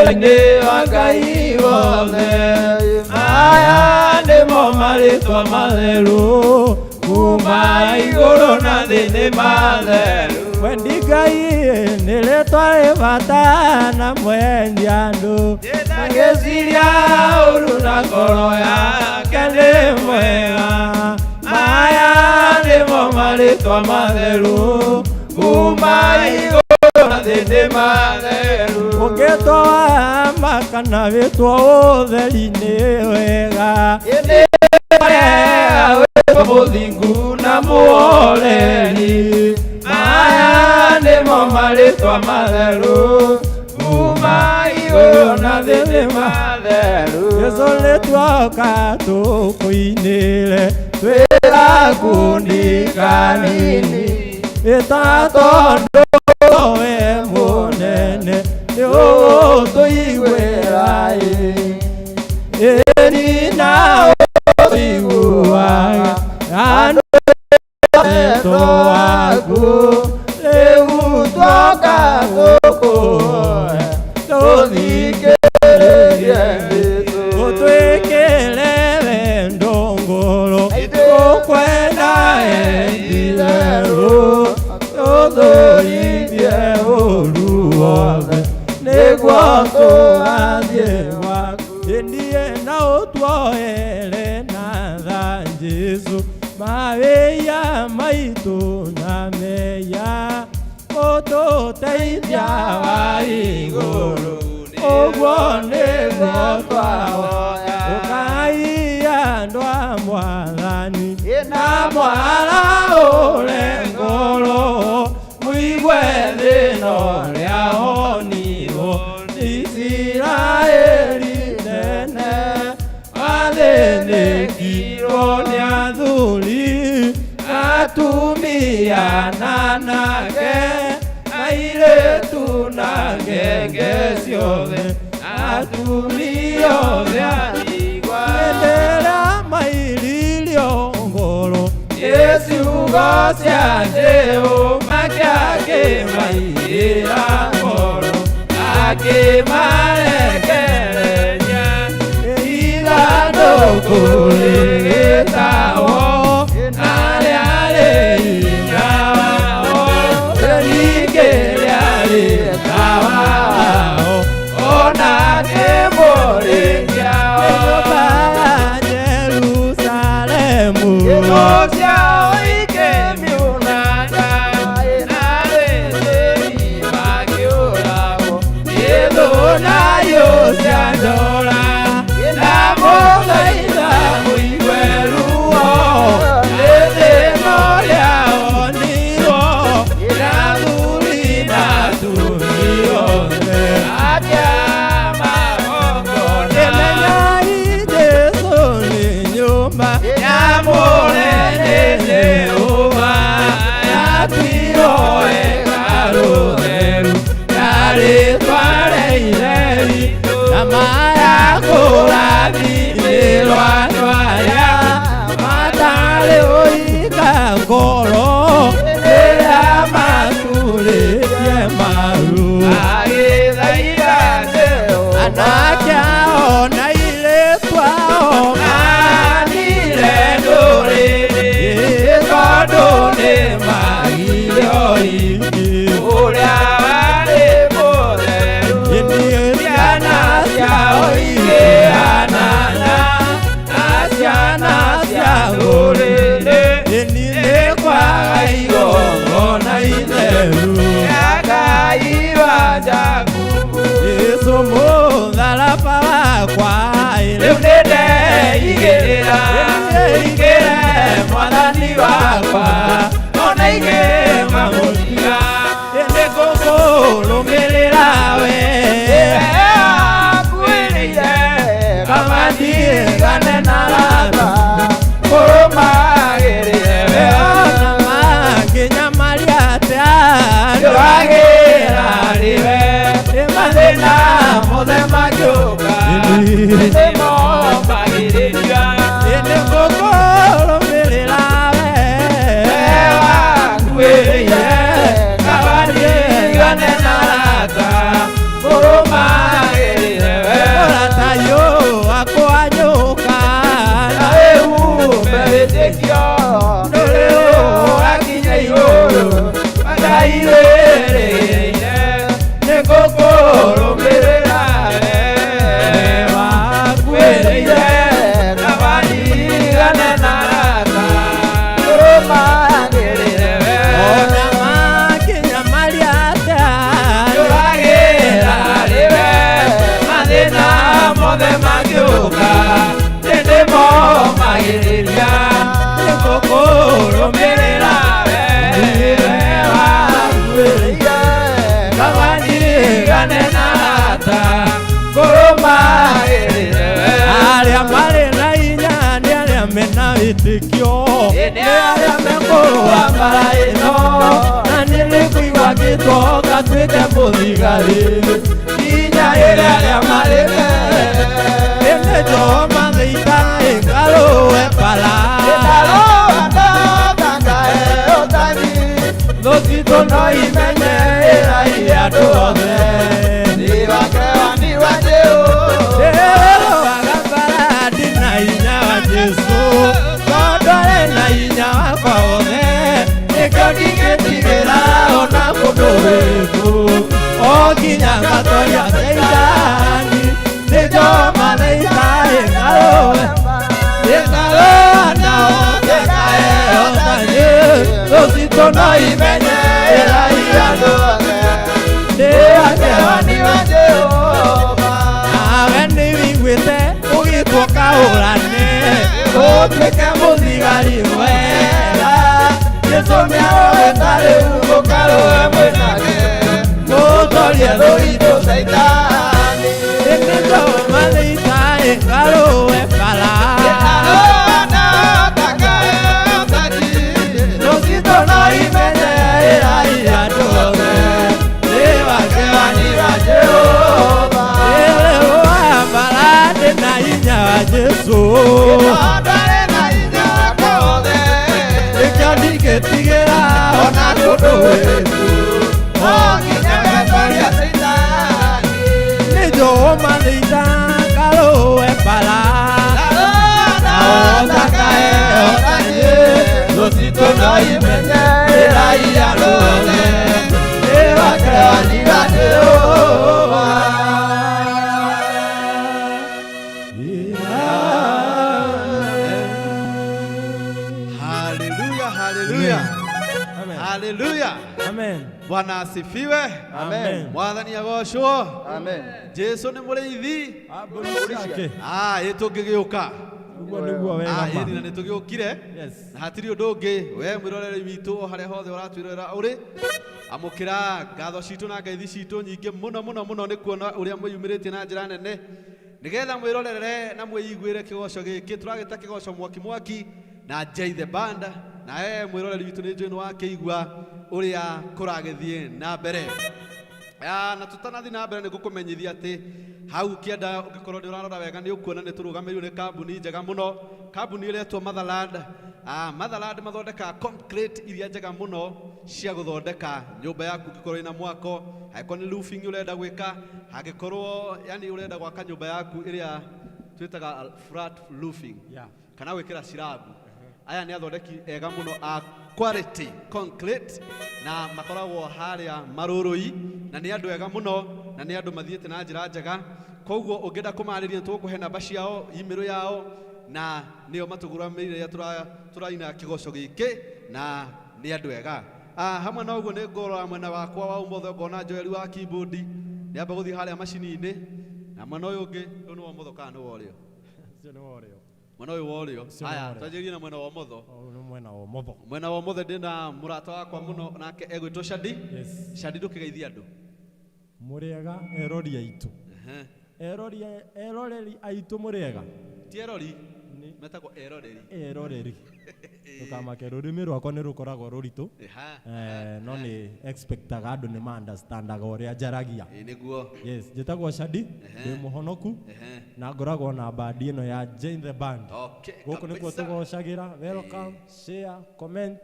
Nĩ wa Ngai wothe. Maya nĩmo marĩtwa matheru kuma igũrũ na thĩ nĩ matheru. Mwendi Ngai nĩ rĩtwa rĩ bata na mwendi andũ. Ndangĩciria ũru na ngoro yake nĩ mwega. Maya nĩmo marĩtwa matheru kuma igũrũ na thĩ nĩ matheru. Ũngĩtwo wa kana wĩtwo ũtheri-inĩ wega. Nĩ wega wĩtwo mũthingu na mũhoreri. Maya nĩmo marĩtwa matheru kuma igũrũ na thĩ nĩ matheru. Jesũ nĩtuoka tũkũinĩre twĩ gakundi kanini ĩta tondũ we mũnene nĩ ũgũtũiguĩra ĩ ĩni na ũiguaga andũ wendo waku rĩu twoka gũkũhoya tũthikĩrĩrie Jesũ. Ũtwĩkĩre wendo ngoro tũkwenda itherũ tũthũrithie ũru wothe nĩguo tũgathiĩ gwaku ĩniĩ na ũtuoere na tha Jesũ mawĩya maitũ na meya ũtũteithia wa igũrũ ũguo nĩguo twahoya ũkai andũ a mwathani na mwaraũre ngoro mũigue thĩna ũrĩa honirwo Isiraeli tene athĩnĩkirwo nĩ athuri atumia na anake airĩtu na ngenge ciothe atumia othe Igwa Endera mairirio ngoro ciugo cia Jehova akĩmaigĩra ngoro akĩmarekereria ithandũkũ rĩgĩtahwo arĩa rĩ hinya wao ningĩ rĩarĩ tawa wao ona kĩmũrĩ kĩao nyũmba ya Jerusalemu Thũ ciao ikĩmiunanga na rĩrĩ makĩũragwo nĩ thũ na hiũ cia njora na mũthaitha mũigue ruo nĩ thĩna ũrĩa onirwo na athuri na atumia othe arĩa magongona Menyai Jesũ nĩ nyũmba nyamũre nĩ Jehova yatuirwo hekarũ theru ya rĩĩtwa rĩa Ithe witũ na maya kũrathimĩrwo andũ arĩa matarĩ ũika ngoro rĩrĩa maturĩtie maru agĩthaitha Jehova anake ao na airĩtu ao manire ndũrĩrĩ tondũ nĩ magire ũhiki ũrĩa warĩ mũtheru ciana ciao ikĩhanana na ciana cia ndũrĩrĩ ĩni nĩ kwaga igongona itheru Ngai wa Jakubu Jesũ mũtharaba wakwa rĩu nĩ ndeigĩrĩra ingĩre mwathani wakwa ona ingĩ mamũtiga nĩ ngũkũrũmĩrĩra we akuĩrĩire kama ndigane na rata kũrũmagĩrĩre we ona mangĩnyamaria atĩa ndũragĩra rĩwe mathĩna mothe mangĩũka nĩmo magĩrĩria nĩ ngũkũrũmĩrĩra we wakuĩrĩire kama ndigane na rata kũrũmagĩrĩre Ngarũa mbara ĩno na niĩ nĩngũigua ngĩtwo ngatuĩke mũthigari nginya rĩrĩa arĩa marĩ mbere ĩndĩ Jehova thĩita ĩngarũe mbara thũ citũ no imenye ĩraihe andũ othe ndĩrũaga mbara ndĩ na hinya wa Jesũ tondũ arĩ na hinya wakwa wothe nĩkĩo ndingĩtigĩra ona mũndũ ũrĩkũ o nginya ngatoria Caitani nĩ Jehova thĩita ĩngarũe ĩngarũa nao ngekae ũtaniĩ thũ citũ no imenye ĩraihe andũ othe ndĩakewa nawe nĩwiguĩte ũgĩtwo kahũrane ũtuĩke mũthigari mwega Jesũ nĩaroweta rĩu ũkarũe mwĩnake mũtorie thũ itũ Caitani ĩndĩ Jehova thĩita ĩngarũe mbara thũ citũ no imenye ĩraihe andũ othe ndĩwakewa Jehova ĩrũa mbara ndĩ na hinya wa Jesũ nĩkĩo ndingĩtigĩra ona mũndũ ũrĩkũ nĩ Jehova thĩita ngarũe mbara naotakae ũtaniĩ thũ citũ no imenye ĩraihe andũ othe ndĩwakewa Jehova. Haleluya, haleluya. Amen. Haleluya. Amen. Bwana asifiwe. Amen. Mwathani agocwo. Amen. Jesu nĩ mũrĩithi. Mbũri ciake. Ah, ĩ tũngĩgĩũka. Ũguo nĩguo wega Ah, ma. ĩni na nĩ tũgĩũkire. Yes. Na hatirĩ ũndũ ũngĩ we mwĩroreri witũ o harĩa hothe ũratwĩrorera ũrĩ amũkĩra ngatho citũ na ngeithi citũ nyingĩ mũno mũno mũno nĩ kuona ũrĩa mwĩyumĩrĩtie na njĩra nene nĩgetha mwĩrorere na mwĩiguĩre kĩgoco gĩkĩ tũragĩta kĩgoco mwaki mwaki na J the Band na we mwĩroreri witũ nĩ njũĩ nĩ wakĩigua ũrĩa kũragĩthiĩ na mbere. Na tutanathi na mbere nĩ ngũkũmenyithia atĩ hau kĩenda ũngĩkorwo nĩ ũrarora wega nĩ ũkuona nĩ tũrũgamĩrĩirwo nĩ kambuni njega mũno kambuni ĩretwo Motherland. Motherland mathondekaga concrete iria njega mũno cia gũthondeka nyũmba yaku ũngĩkorwo ĩna mwako angĩkorwo nĩ roofing ũrenda gwĩka angĩkorwo yani ũrenda gwaka nyũmba yaku ĩrĩa twĩtaga flat roofing Yeah. kana gwĩkĩra cirabu aya nĩ athondeki ega mũno a quality concrete na makoragwo harĩa marũrũi na nĩ andũ ega mũno na nĩ andũ mathiĩte na njĩra njega koguo ũngĩenda kũmarĩria tũgũkũhe namba ciao email yao na nĩo matũgũramĩire rĩrĩa tũraina kĩgoco gĩkĩ na nĩ andũ ega. Hamwe na ũguo nĩ ngũrora mwena wakwa wa ũmotho ngona Joel wa keyboard nĩamba gũthiĩ harĩa macini-inĩ na mwena ũyũ ũngĩ ũyũ nĩ wa ũmotho kana nĩ wa ũrĩo? Ũcio nĩ wa ũrĩo. Mwena ũyũ wa ũrĩo. Ũcio nĩ Haya wa ũrĩo. twanjĩrĩrie na mwena wa ũmotho. Ũyũ nĩ mwena wa ũmotho. Mwena wa ũmotho ndĩna mũrata wakwa mũno nake egwĩtwo Shadi. Yes. Shadi ndũkĩgeithie andũ. Mũrĩega erori aitũ. Eroreri aitũ mũrĩega. Ti erori metagwo eroreri. Eroreri. Ndũkamake rũrĩmĩ rwakwa nĩ rũkoragwo rũritũ. No nĩ expectaga andũ nĩ ma understandaga ũrĩa njaragia. Ĩ nĩguo. Yes, njĩtagwo Shadi, ndĩ mũhonoku na ngoragwo na bandi ĩno ya Jane the Band. Okay, Gũkũ nĩkuo kabisa. tũgocagĩra. Welcome, share, comment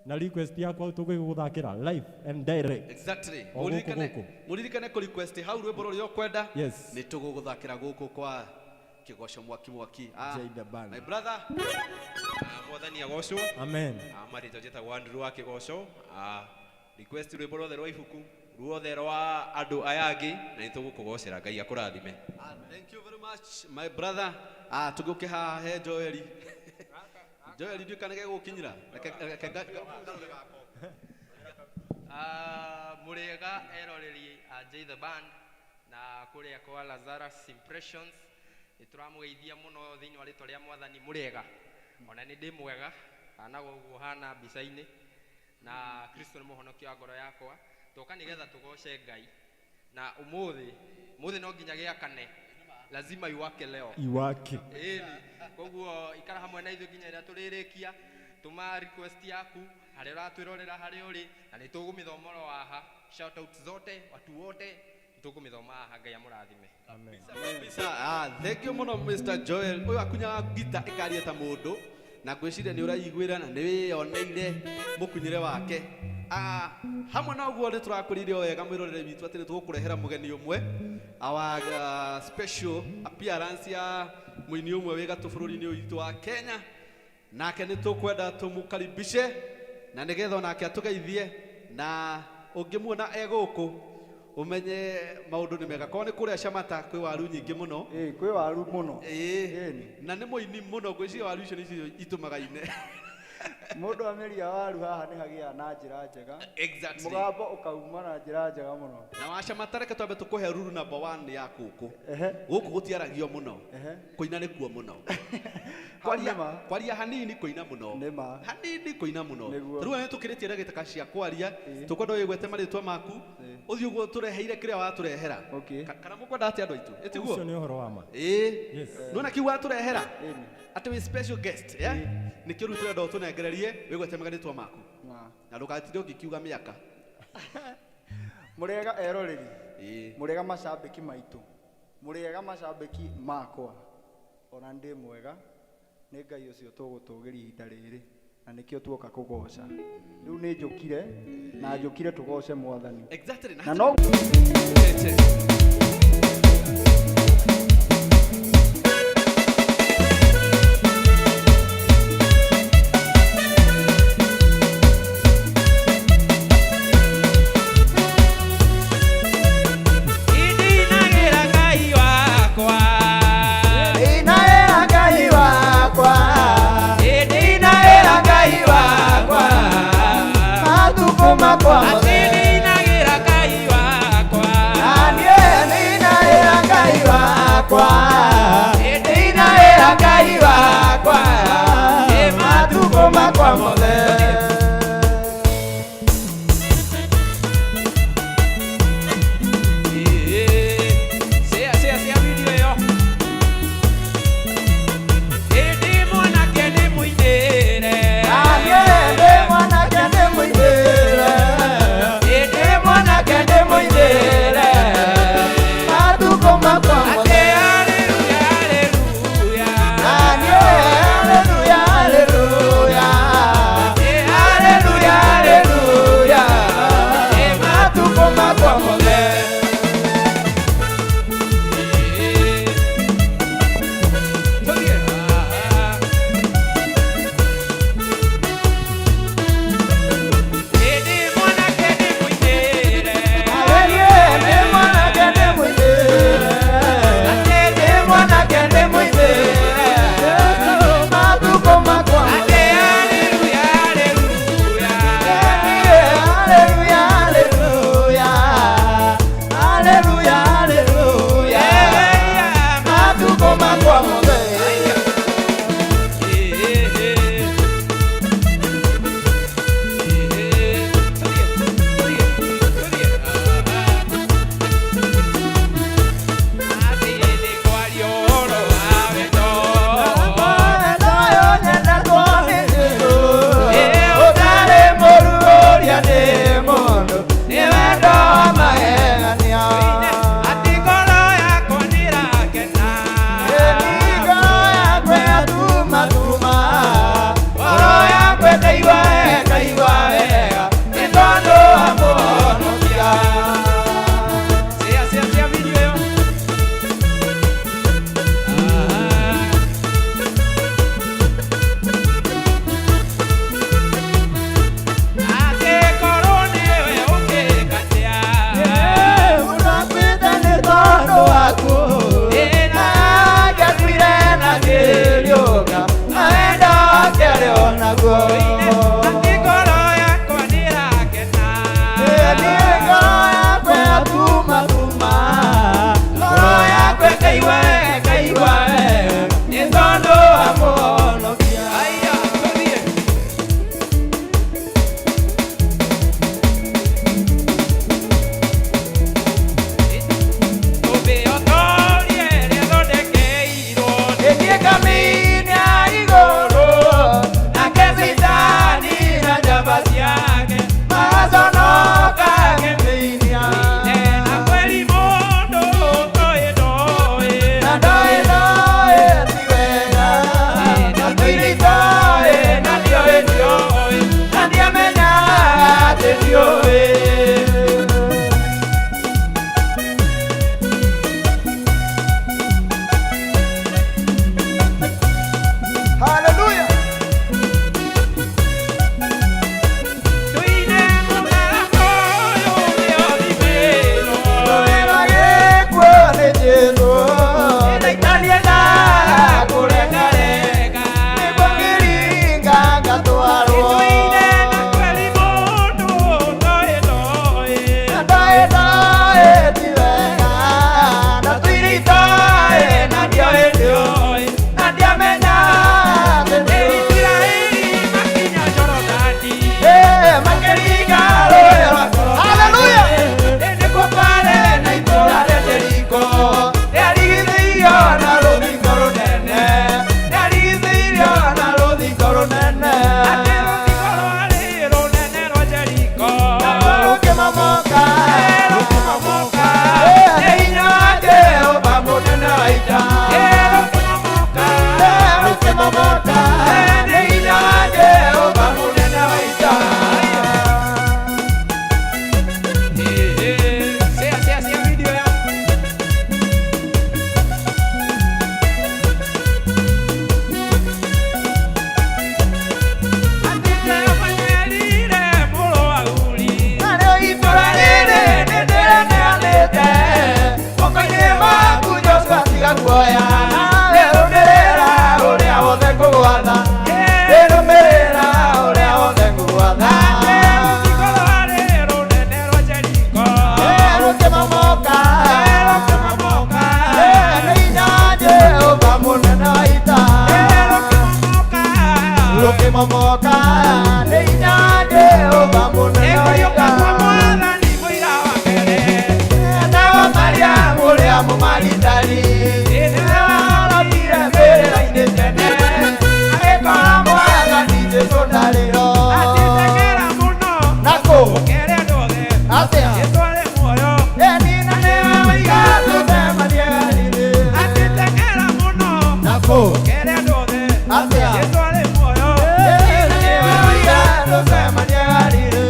na request yakwa tũgũgũthakĩra live and direct. Exactly. O gũkũ gũkũ. Mũririkane kũ request hau rwĩmbo rũrĩa ũkwenda. Yes. Nĩ tũgũgũthakĩra gũkũ kwa kĩgoco mwaki mwaki. Jane the Band. My brother. Mwathani agocwo. Amen. Marĩtwa njĩtagwo Andrew wa kĩgoco. Request rwĩmbo ruothe rwa ibuku ruothe rwa andũ aya angĩ na nĩ tũgũkũgocera Ngai akũrathime. Thank you very much my brother. Tũgĩũke haha he Joeli. Joeli ndiũĩ kana gegũkinyĩra. Reke Mũrĩega eroreri a J the Band na kũrĩa kwa Lazarus Impressions nĩ tũramũgeithia mũno thĩinĩ wa rĩtwa rĩa Mwathani mũrĩega ona nĩ ndĩ mwega hanaga ũguo hana mbica-inĩ na Kristo nĩ mũhonokia wa ngoro yakwa toka nĩgetha tũgoce Ngai na ũmũthĩ mũthĩ no nginya gĩakane lazima iwake leo Iwake. Ĩni koguo ikara hamwe na ithuĩ nginya rĩrĩa tũrĩrĩkia Tũma request yaku harĩa ũratwĩrorera harĩa ũrĩ na nĩ tũgũmĩthoma oro haha. Shout out zote watu wote nĩ tũkũmĩthoma haha. Ngai amũrathime. Kabisa. Ah, thank you muno Mr. Joel. Ũyũ akunyaga ngita ĩkaria ta mũndũ na ngwĩciria nĩ ũraiguĩra na nĩ wĩyoneire mũkunyĩre wake. Ah, hamwe na ũguo nĩ tũrakũrire o wega mwĩrorere witũ atĩ nĩ tũgũkũrehera mũgeni ũmwe, our special appearance ya mũini ũmwe wĩ gatũ bũrũri-inĩ ũyũ witũ wa Kenya, nake nĩ tũkwenda tũmũkaribishe na nĩgetha onake atũgeithie, na ũngĩmuona e gũkũ ũmenye maũndũ nĩ mega. Korwo nĩ kũrĩa Shamata kwĩ waru nyingĩ mũno. Ĩĩ, kwĩ waru mũno. Ĩĩ. Ĩni. Na nĩ mũini mũno, ngwĩciria waru icio nĩcio itũmaga ine. Mũndũ ameria waru haha nĩ hagĩaga na njĩra njega. Exactly. Mũgambo ũkauma na njĩra njega mũno. Na wacamata reke twambe tũkũhe ruru number 1 ya gũkũ. Ehe. Gũkũ gũtiaragio mũno. Ehe. Kũina nĩkuo mũno. Hau Kwaria, nĩ ma. kwaria hanini kũina mũno. Nĩ ma. Hanini kũina mũno. Nĩguo. Rĩu nĩ tũkĩrĩtie ndagĩka cia kwaria, Ĩĩ. tũkwenda ũgwete marĩtwa maku, Ĩĩ. ũthiĩ ũguo tũreheire kĩrĩa watũrehera. Okay. Kana mũkwenda atĩa andũ aitũ? Ĩtiguo? Ũcio nĩ ũhoro wa ma. Ĩĩ. Yes. Nĩwona kiu watũrehera? Ĩni. Atĩ wĩ special guest, yeah? Nĩkĩo rĩu tũrenda ũtũnengererie wĩgwete marĩtwa maku. Ma. Na ndũgatinde ũgĩkiuga mĩaka. Mũrĩega eroreri. Ĩĩ. Mũrĩega macambĩki maitũ. Mũrĩega macambĩki makwa. Ona ndĩ mwega. Nĩ Ngai ũcio tũgũtũgĩria ihinda rĩrĩ na nĩkĩo tuoka kũgoca. Rĩu nĩ njũkire na njũkire tũgoce Mwathani. Exactly. Na no Cheche. Indinagĩra Ngai wakwa. Ndinagĩra Ngai wakwa. Indinagĩra Ngai wakwa. Matukũ makwa mothe. Atindinagĩra Ngai wakwa. Na niĩ ndinagĩra Ngai wakwa. Ndinagĩra Ngai wakwa. Matukũ makwa mothe. Share, share, share video ĩyo. Ĩndĩ mwanake ndĩmũinĩre. Na niĩ ndĩ mwanake ndĩmũinĩre. Ĩndĩ mwanake ndĩmũinĩre. Matukũ makwa Atĩ mothe. haleluya, haleluya. Na niĩ haleluya, haleluya. Atĩ muoyo Rũmĩrĩra ũrĩa wothe ngũgwatha Rũmĩrĩra ũrĩa wothe ngũgwatha Rũkĩmomoka Nĩ hinya Jehova mũnene wa ita Rũkĩmomoka nĩ hinya Jehova mũnene wa ita Nawa Mariamu ũrĩa Mũmaritari nĩarorire mbĩrĩra-inĩ tene agĩkora Mwathani Jesũ ndarĩ ho Na kũ? Atĩa? Ĩni na nĩwe waiga tũcemanie Galili. Na kũ? Atĩa? Ĩni na nĩwe waiga tũcemanie Galili.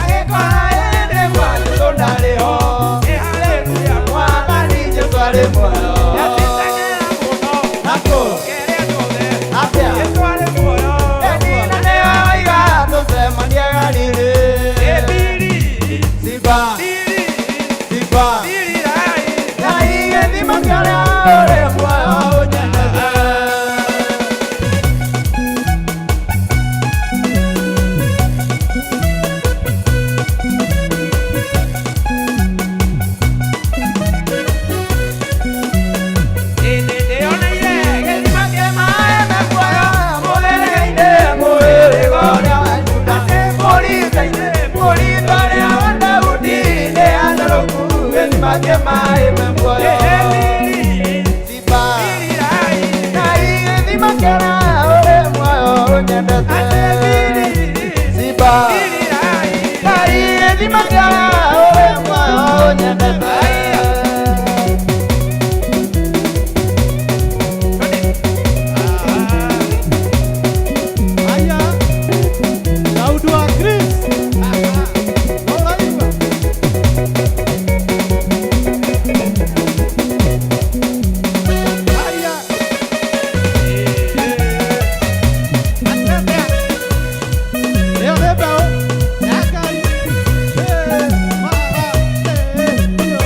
Agĩkora ĩndĩ kwa Jesũ ndarĩ ho. Mwathani Jesũ arĩ muoyo. Na kũ? Atĩa? Ĩni na nĩwe waiga tũcemanie Galili. Sifa, sifa. Ngai gĩthima kĩrĩa ũrĩ muoyo ũnyendete. Aya, Daudi wa Chris. Ũraigua? Aya. Ĩyo nĩ mbeũ ya Ngai. Ĩ, mara, ĩ, ĩyo.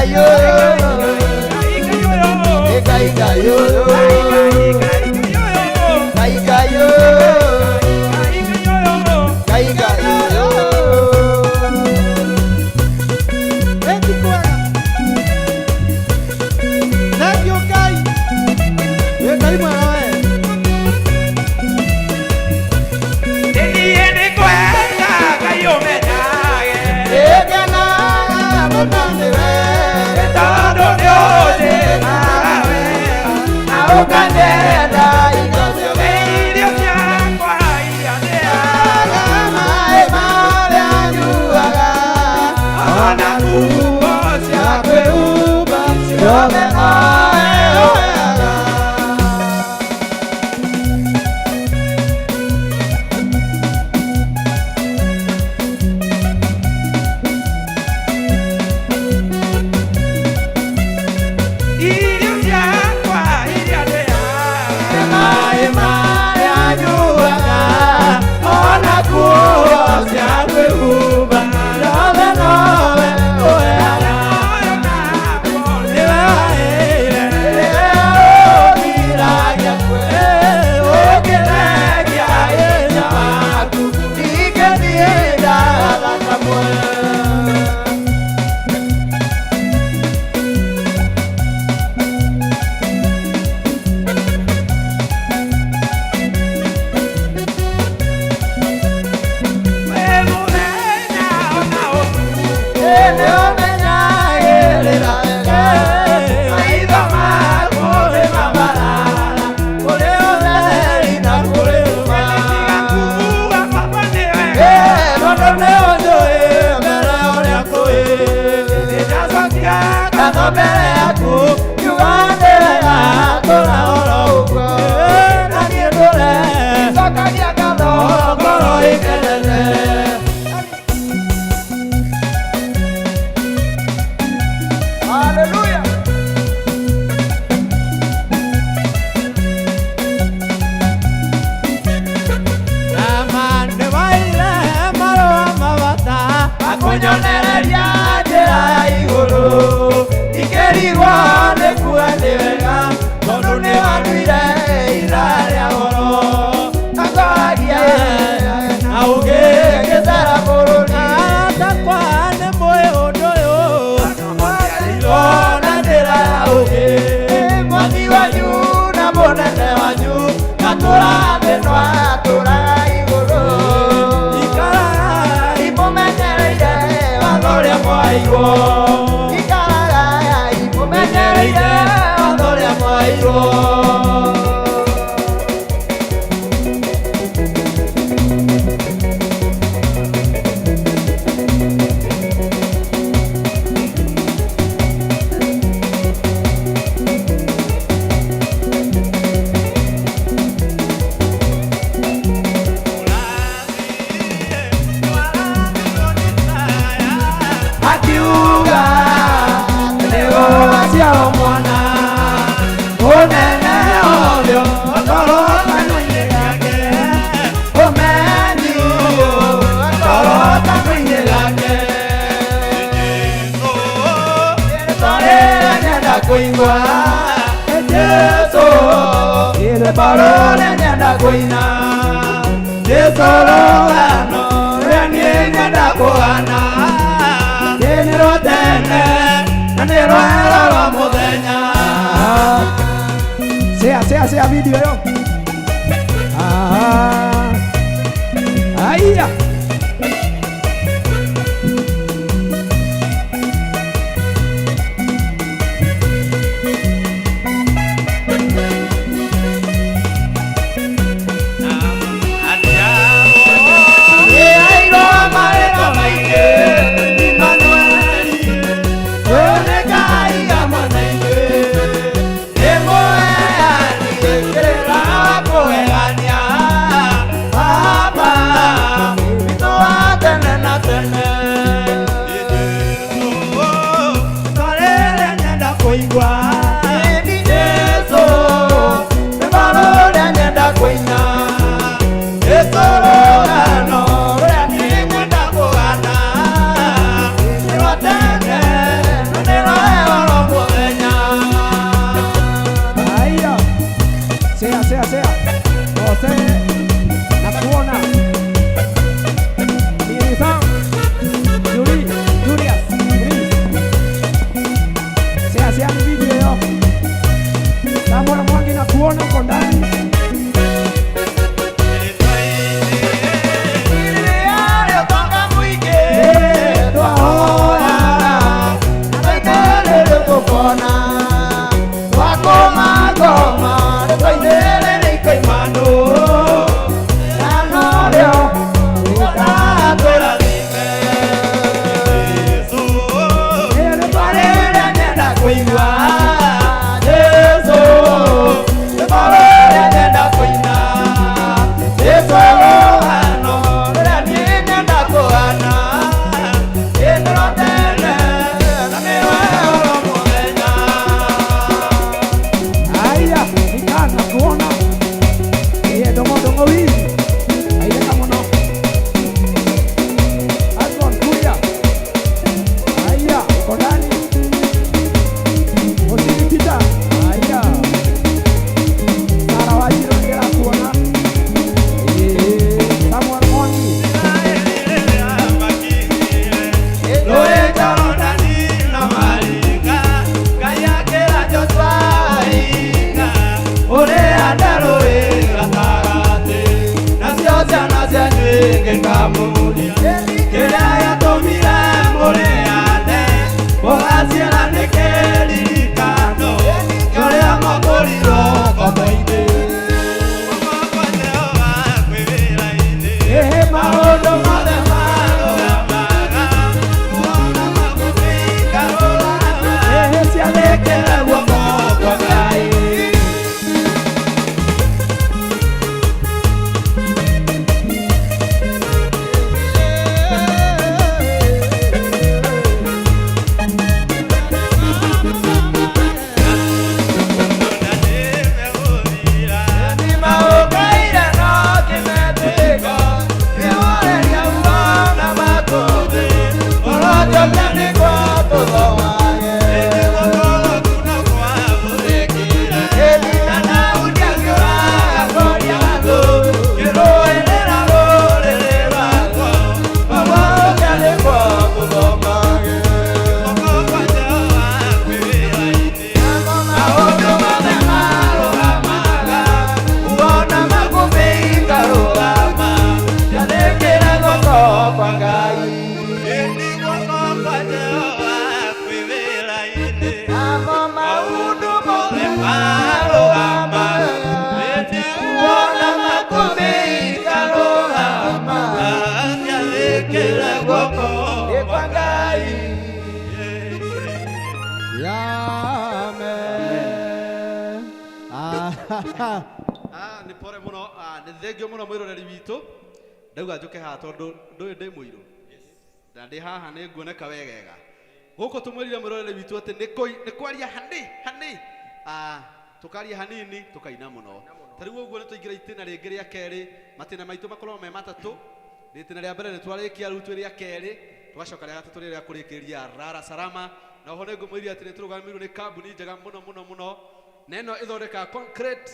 Ngai ũyũ, Ngai Ngai ũyũ, Ngai Ngai ũyũ, Ngai Ngai ũyũ. Eti kwega. Thank you Ngai. Wĩ Ngai mwega we. Nĩngenaga mũno nĩwe, na ũkanyenda indo ciothe. Maĩ marĩa nyuaga, Ona nguo cia kwĩhumba ciothe nowe ũheaga. Irio ciakwa iria ndĩaga, Maĩ marĩa nyuaga, ona nguo cia kwĩhumba ciothe nowe ũheaga. Nĩwe waheire, nĩwe ũthiragia ũkĩregia hinya waku, ndingĩthiĩ ndaga kamwe. We mũthenya ona ũtukũ, Nĩũmenyagĩrĩra wega, maitho maku nĩmabarara, kũrĩ ũtheri na kũrĩ nduma. tiga kuuga baba nĩ wega. Tondũ nĩũnjũĩ mbere ũrĩa kũĩ. Nĩndacokia Ngatho mbere yaku, ngiuga nĩ wega tũra oro ũguo. Na niĩ ndũre, njokagia ngatho ngoro ĩkenete. Hallelujah. Akunyonereria njĩra ya igũrũ, ikĩrigwo nĩ kuo nĩ wega, tondũ nĩ wanduire ira rĩa goro. Akoragia na ũngĩ ngĩcera bũrũri. Atakwa nĩ mũĩ ũndũ ũyũ, na njĩra ya ũngĩ, mwathi wanyu na mũnene wanyu, matũra thĩ no atũraga igũrũ. Ikaragai Imũmenyereire watho ũrĩa mwaheirwo. Ikaragai mũmenyereire watho ũrĩa mwaheirwo. Akiuga nĩgũgaciarwo mwana mũnene ũrĩa akorwo kanua-inĩ gake, ũmenyi akorwo kanua-inĩ gake. Rĩĩtwa rĩrĩa nyenda kũigua nĩ Jesũ, rwĩmbo rũrĩa nyenda kũina, Jesũ rũgano rũrĩa niĩ nyenda kũgana, nĩ rwa tene na nĩ rwega rwa mũthenya. Sea, sea, sea video yo. Ah. Aya. Nĩairwo marĩtwa maingĩ, Immanueli, ũyũ nĩ Ngai hamwe na ithuĩ. Nĩ mũheani kĩrĩra Nĩ pore mũno, nĩ thengio mũno mwĩroreri witũ. Ndauga njũke haha tondũ ndũĩ ndĩ mũirũ. Na ndĩ haha nĩ nguoneka wegega. Gũkũ tũmwĩrire mwĩroreri witũ atĩ nĩ kwaria hani hani. Tukaria hanini tukaina mũno. Ta rĩu ũguo nĩ tũingĩra itĩna rĩngĩ rĩa kerĩ, matĩna maitũ makorwo me matatũ. Rĩtĩna rĩa mbere nĩ twarĩkia, rĩu twĩ rĩa kerĩ, tũgacoka rĩa gatatũ rĩrĩa kũrĩkĩrĩria rara salama. Na oho nĩ ngũmwĩria atĩ nĩ tũrũgamĩrĩirwo nĩ kambuni njega mũno mũno mũno, na ĩno ĩthondekaga concrete,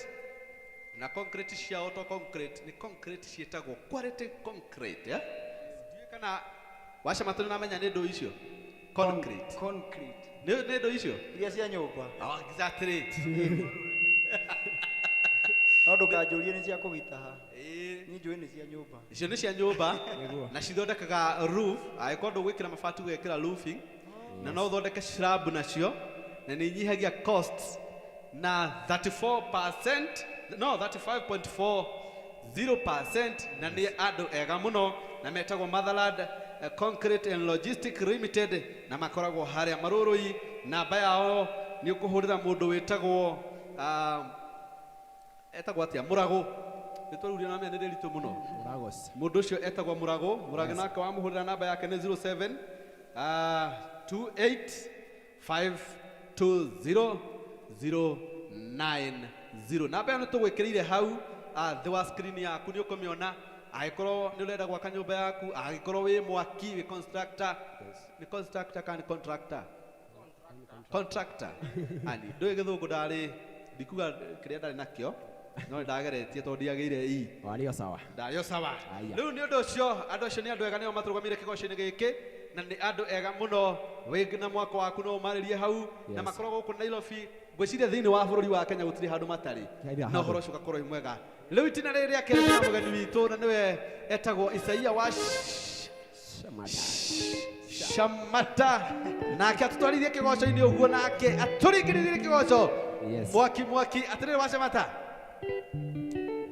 na concrete ciao to concrete, nĩ concrete ciĩtagwo quality concrete, eh? Ndiũĩ kana wacama tũrĩ namenya nĩ ndũ icio concrete. Concrete. Nĩ ndũ icio iria cia nyũmba. Oh, exactly. No ndũkanjũrie nĩ cia kũgita ha. Ĩĩ. Niĩ njũĩ nĩ cia nyũmba. Icio nĩ cia nyũmba na cithondekaga roof, angĩkorwo ndũgwĩkĩra mabati ũgekĩra roofing, na no ũthondeke slab nacio, na nĩ inyihagia costs na 34%, no 35.40%, na nĩ andũ ega mũno na metagwo Motherland Concrete and Logistic Limited, na makoragwo harĩa Marũrũi. Namba yao nĩ ũkũhũrĩra mũndũ wĩtagwo etagwo atĩa, Mũragũ. Rĩtwa rĩu rĩonania nĩ rĩritũ mũno. Mũndũ ũcio etagwo Mũragũ. Mũragũ nake wamũhũrĩra namba yake nĩ 07 28 520 090. Namba ĩyo nĩ tũgwĩkĩrĩire hau thĩ wa screen yaku, nĩ ũkũmĩona. Angĩkorwo nĩ ũrenda gwaka nyũmba yaku, angĩkorwo wĩ mwaki, wĩ constructor, nĩ constructor kana nĩ contractor? Contractor. Ani ndũĩ gĩthũngũ ndarĩ, ndikuga kĩrĩa ndarĩ nakĩo, no nĩ ndageretie tondũ ndiagĩire i. Wario sawa. Ndario sawa. Aya. Rĩu nĩ ũndũ ũcio, andũ acio nĩ andũ ega, nĩo matũrũgamĩire kĩgoco-inĩ gĩkĩ, na nĩ andũ ega mũno. Wĩ na mwako waku no ũmarĩrie hau, na Yes. makoragwo gũkũ Nairobi. Ngwĩciria thĩinĩ wa bũrũri wa Kenya gũtirĩ handũ matarĩ, Hatirĩ na handũ. ũhoro ũcio ũgakorwo wĩ mwega. Rĩu itina rĩrĩ rĩa kerĩ na mũgeni witũ, na nĩwe etagwo Isaia wa Shamata, nake atũtwarithie kĩgoco-inĩ ũguo, nake atũringĩrĩrie kĩgoco. Yes. Mwaki mwaki, atĩrĩrĩ wa Shamata,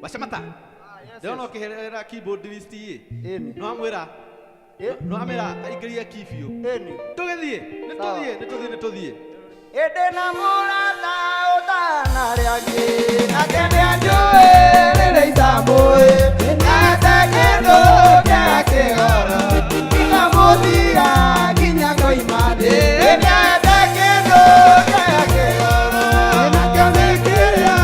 wa Shamata, ndĩrona ũkĩherera keyboard list ĩ. Ĩni. No amwĩra, no amwĩra aingĩrie key biũ. Ĩni. Tũgĩthiĩ, nĩ tũthiĩ, nĩ tũthiĩ, nĩ tũthiĩ. Ĩndĩ na mũrata ũtanarĩ angĩ, nake nĩanjũĩ rĩrĩa itamũĩ, nete kĩndũ kĩa kĩgoro, nginya nginya ngoima thĩ. Nete kĩndũ kĩa kĩgoro, Nakĩo nĩ kĩrĩa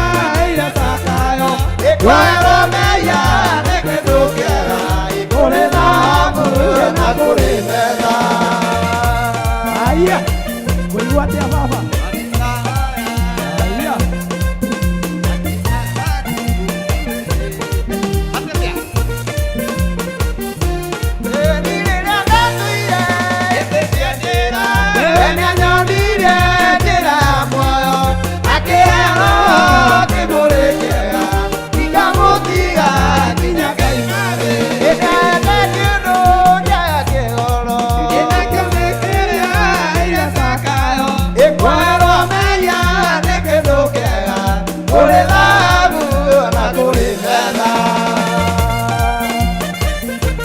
ira cakayo. ĩkwerwo meia nĩ kĩndũ kĩega, kũrĩ thahabu na kũrĩ betha. Aya. Kũigua atĩa baba? Aya. Nakĩo nĩ kĩrĩa ira cakayo. Kũrĩ thahabu na kũrĩ betha.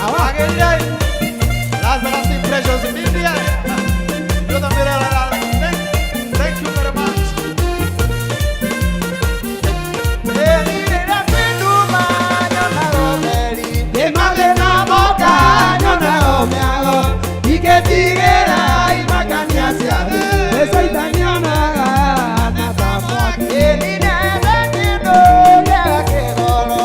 Awagĩrĩire Lazarus Impressions Media. Thank you very much. Ingĩtigĩra imakania cia thĩ. Nĩ Caitani onaga na ta mwaki. Ĩninete kĩndũ gĩa kĩgoro.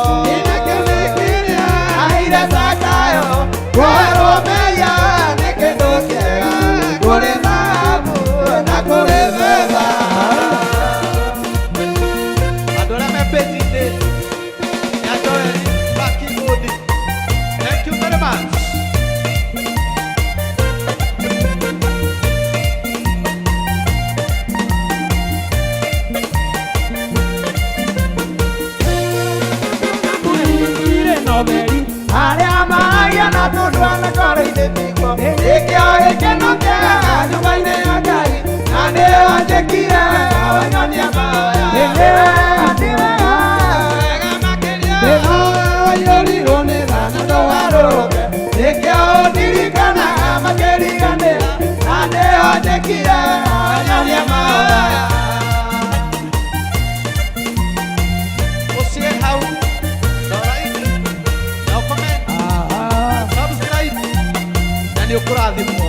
Nakĩo nĩ kĩrĩa Aire Zakayo, kwerwo meia nĩ kĩndũ kĩega, kũrĩ thahabu na kũrĩ betha. Andũ arĩa me page-inĩ ya Joel wa keyboard. Thank you very much. Mũhingire noberi. Arĩa maragia na tũndũ anakoro-inĩ tiguo, nĩkĩo gĩkeno kĩega nyũmba-inĩ ya Ngai, na nĩyo njĩkire wega wanyonia mahoya. Nĩ wega, nĩ wega, wega makĩria. Nĩ waiyũrirwo nĩ tha na ndũgarũrũke, nĩkĩo ũndirikanaga makĩriganĩra, na nĩyo njĩkire wega wanyonia mahoya. nĩ ũkũrathimwo.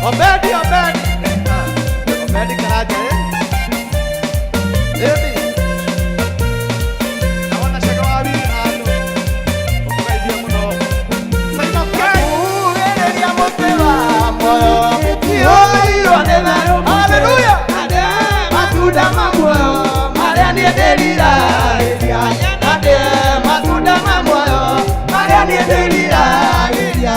Obedi, Obedi. Obedi Karaja, eh? Edi. Naona shaka wabi anu. Ukaidia muno. Saima kai. Hallelujah. Matunda mamuoyo maria niĩ ndĩriragĩria. Matunda mamuoyo maria niĩ ndĩriragĩria.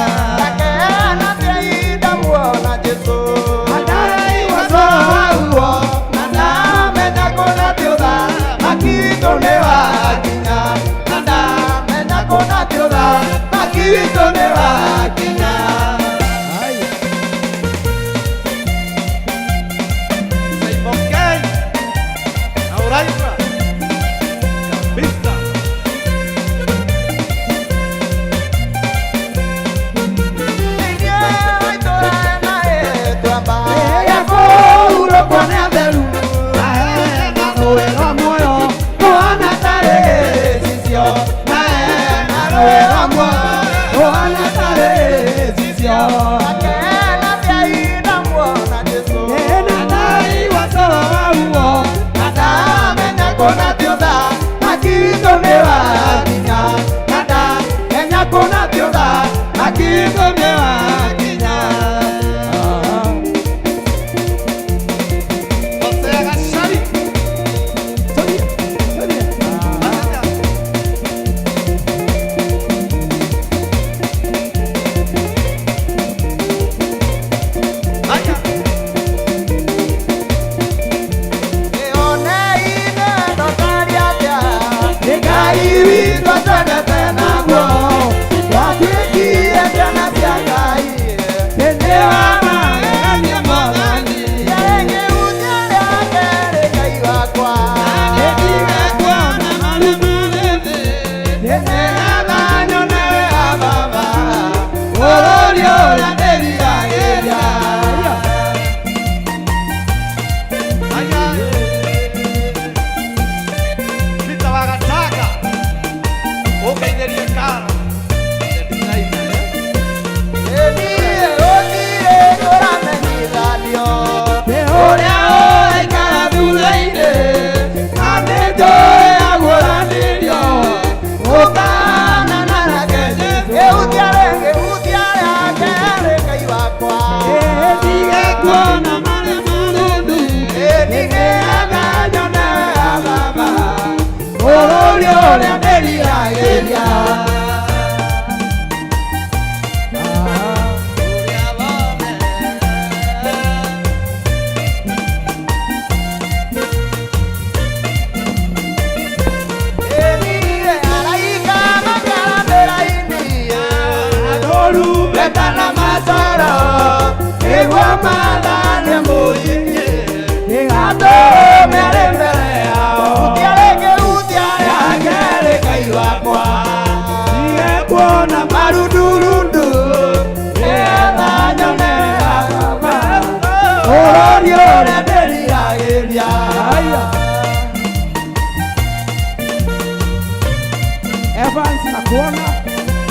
Evans nakuona,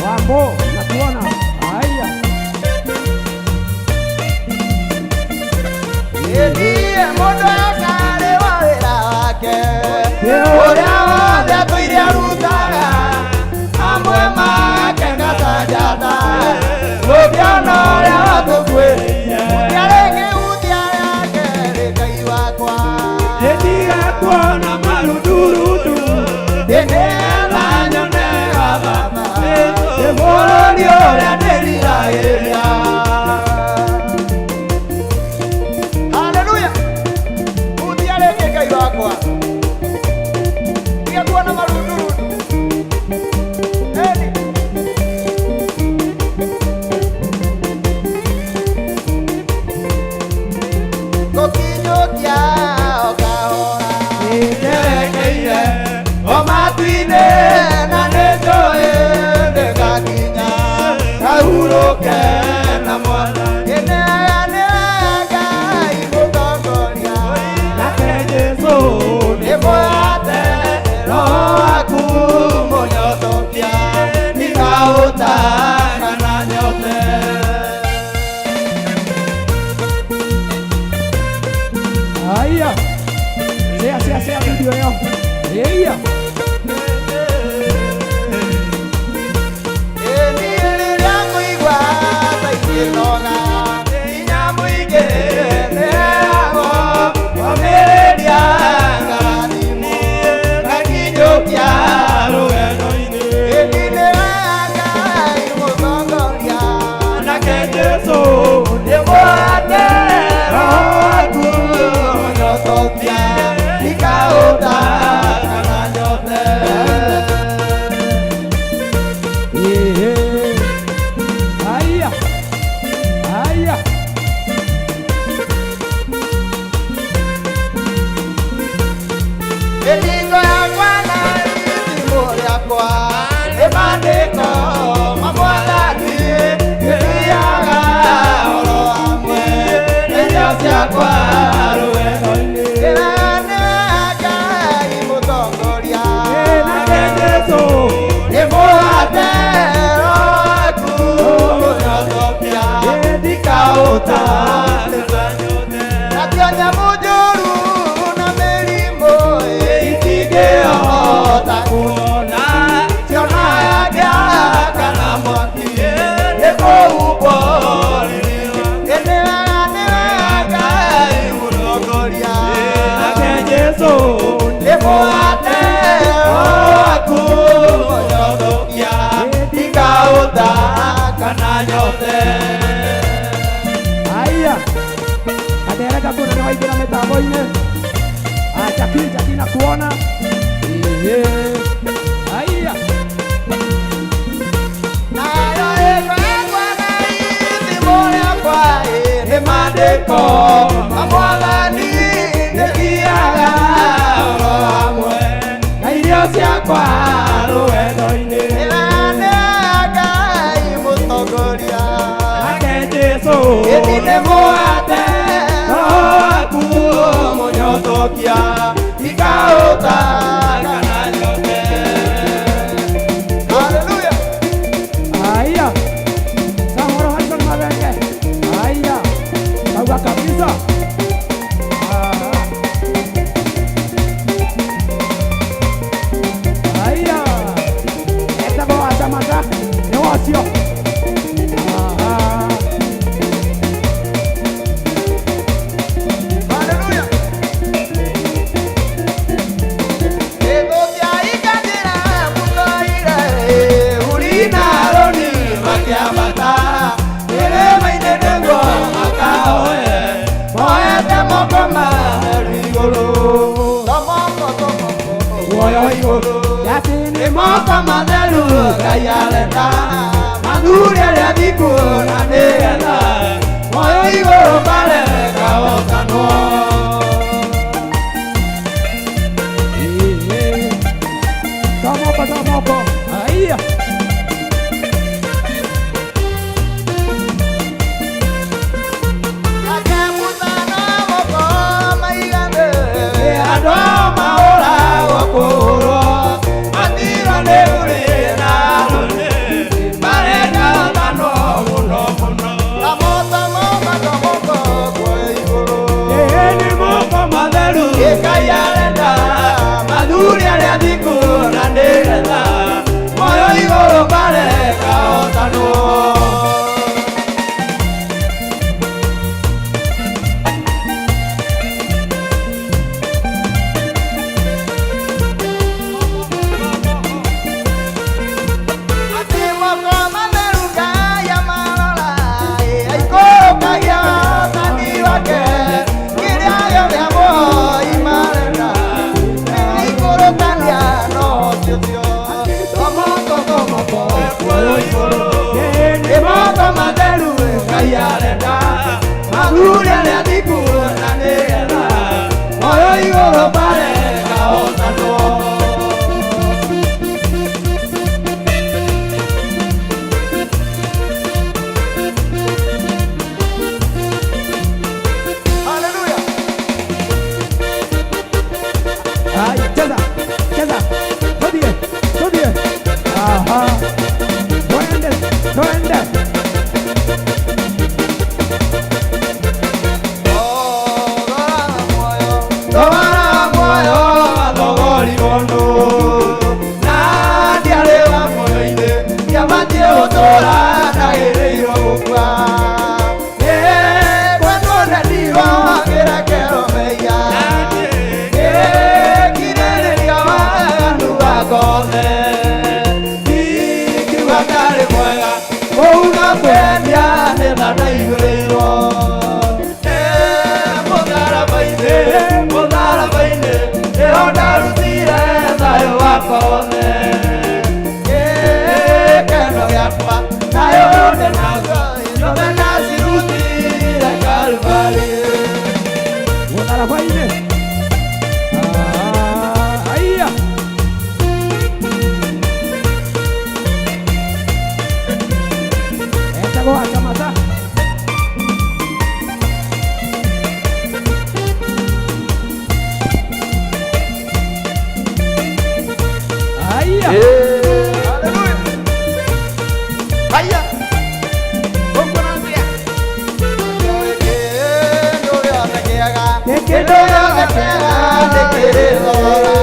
Wambo nakuona. Haya. Ndiye mundu akarĩ wa wĩra wake ũrĩa wothe atũire arutaga amwe make ta njata. Gũkena Mwathani. Nĩ Ngai mũtongoria. Nake Jesũ nĩ mwate, Roho waku mũnyotokia, ndikaũta kana nyote. Haya. Share, share, share video yao. Yeah. Niĩ rĩrĩa ngũigua ta ingĩnoga, hinya mũingĩ nĩheagwo, omĩrĩria ngarathimwo, ngakinyũkia rũgendo-inĩ. Ĩndĩ nĩwe Ngai mũtongoria. Nake Jesũ nĩ mwate, Roho waku mũnyotokia, ndikaũta kana nyote. Ehe. Haya. Haya. Mĩthingo yakwa na itimũ rĩakwa nĩ maandĩko ma Mwathani, ngĩthiaga oro hamwe na irio ciakwa rũgendo-inĩ. Nĩwe Ngai mũtongoria. Nake Jesũ nĩ mwate, Roho waku mũnyotokia, ndikaũta kana nyote. Nakĩo nyamũ njũru na mĩrimũ Itingĩhota kuona, cionaga kana mwaki, nĩ kũhumbwo rĩrĩ. Nĩwe Ngai mũtongoria. Nake Jesũ nĩ mwate, Roho waku mũnyotokia, ndikaũta kana nyote. Haya. Katereka kuna ni waingĩra mĩtambo-inĩ. Ah, Jackie, Jackie nakuona. Ehe. Haya. Nayo ĩko yakwa na itimũ rĩakwa Nĩ maandĩko ma Mwathani, ngĩthiaga oro hamwe na irio ciakwa rũgendo-inĩ. Nĩwe Ngai mũtongoria. Nake Jesũ Ĩndĩ nĩ mwate, Roho waku mũnyotokia, ndikaũta kana nyote. Hallelujah. Haya. Samoro Harrison Mabenge. Haya. Sawa kabisa. Ah. Haya. Etagwo Wacamata. Nĩ wacio. Aha. Hallelujah. kwenia nĩ tha ndaihũrĩirwo. Mũtharaba-inĩ, mũtharaba-inĩ, nĩho ndarutire thayũ wakwa wothe. Gĩkeno gĩakwa nayo ndĩ naguo, ciothe ndacirutire Kalvarĩ. Mũtharaba-inĩ. Aya. Etagwo Acamata. Aya. Haleluya. Haya. Ũkuona atĩa? Kĩndũ gĩothe kĩega, kĩndũ gĩothe kĩega nĩkĩrĩ thogora.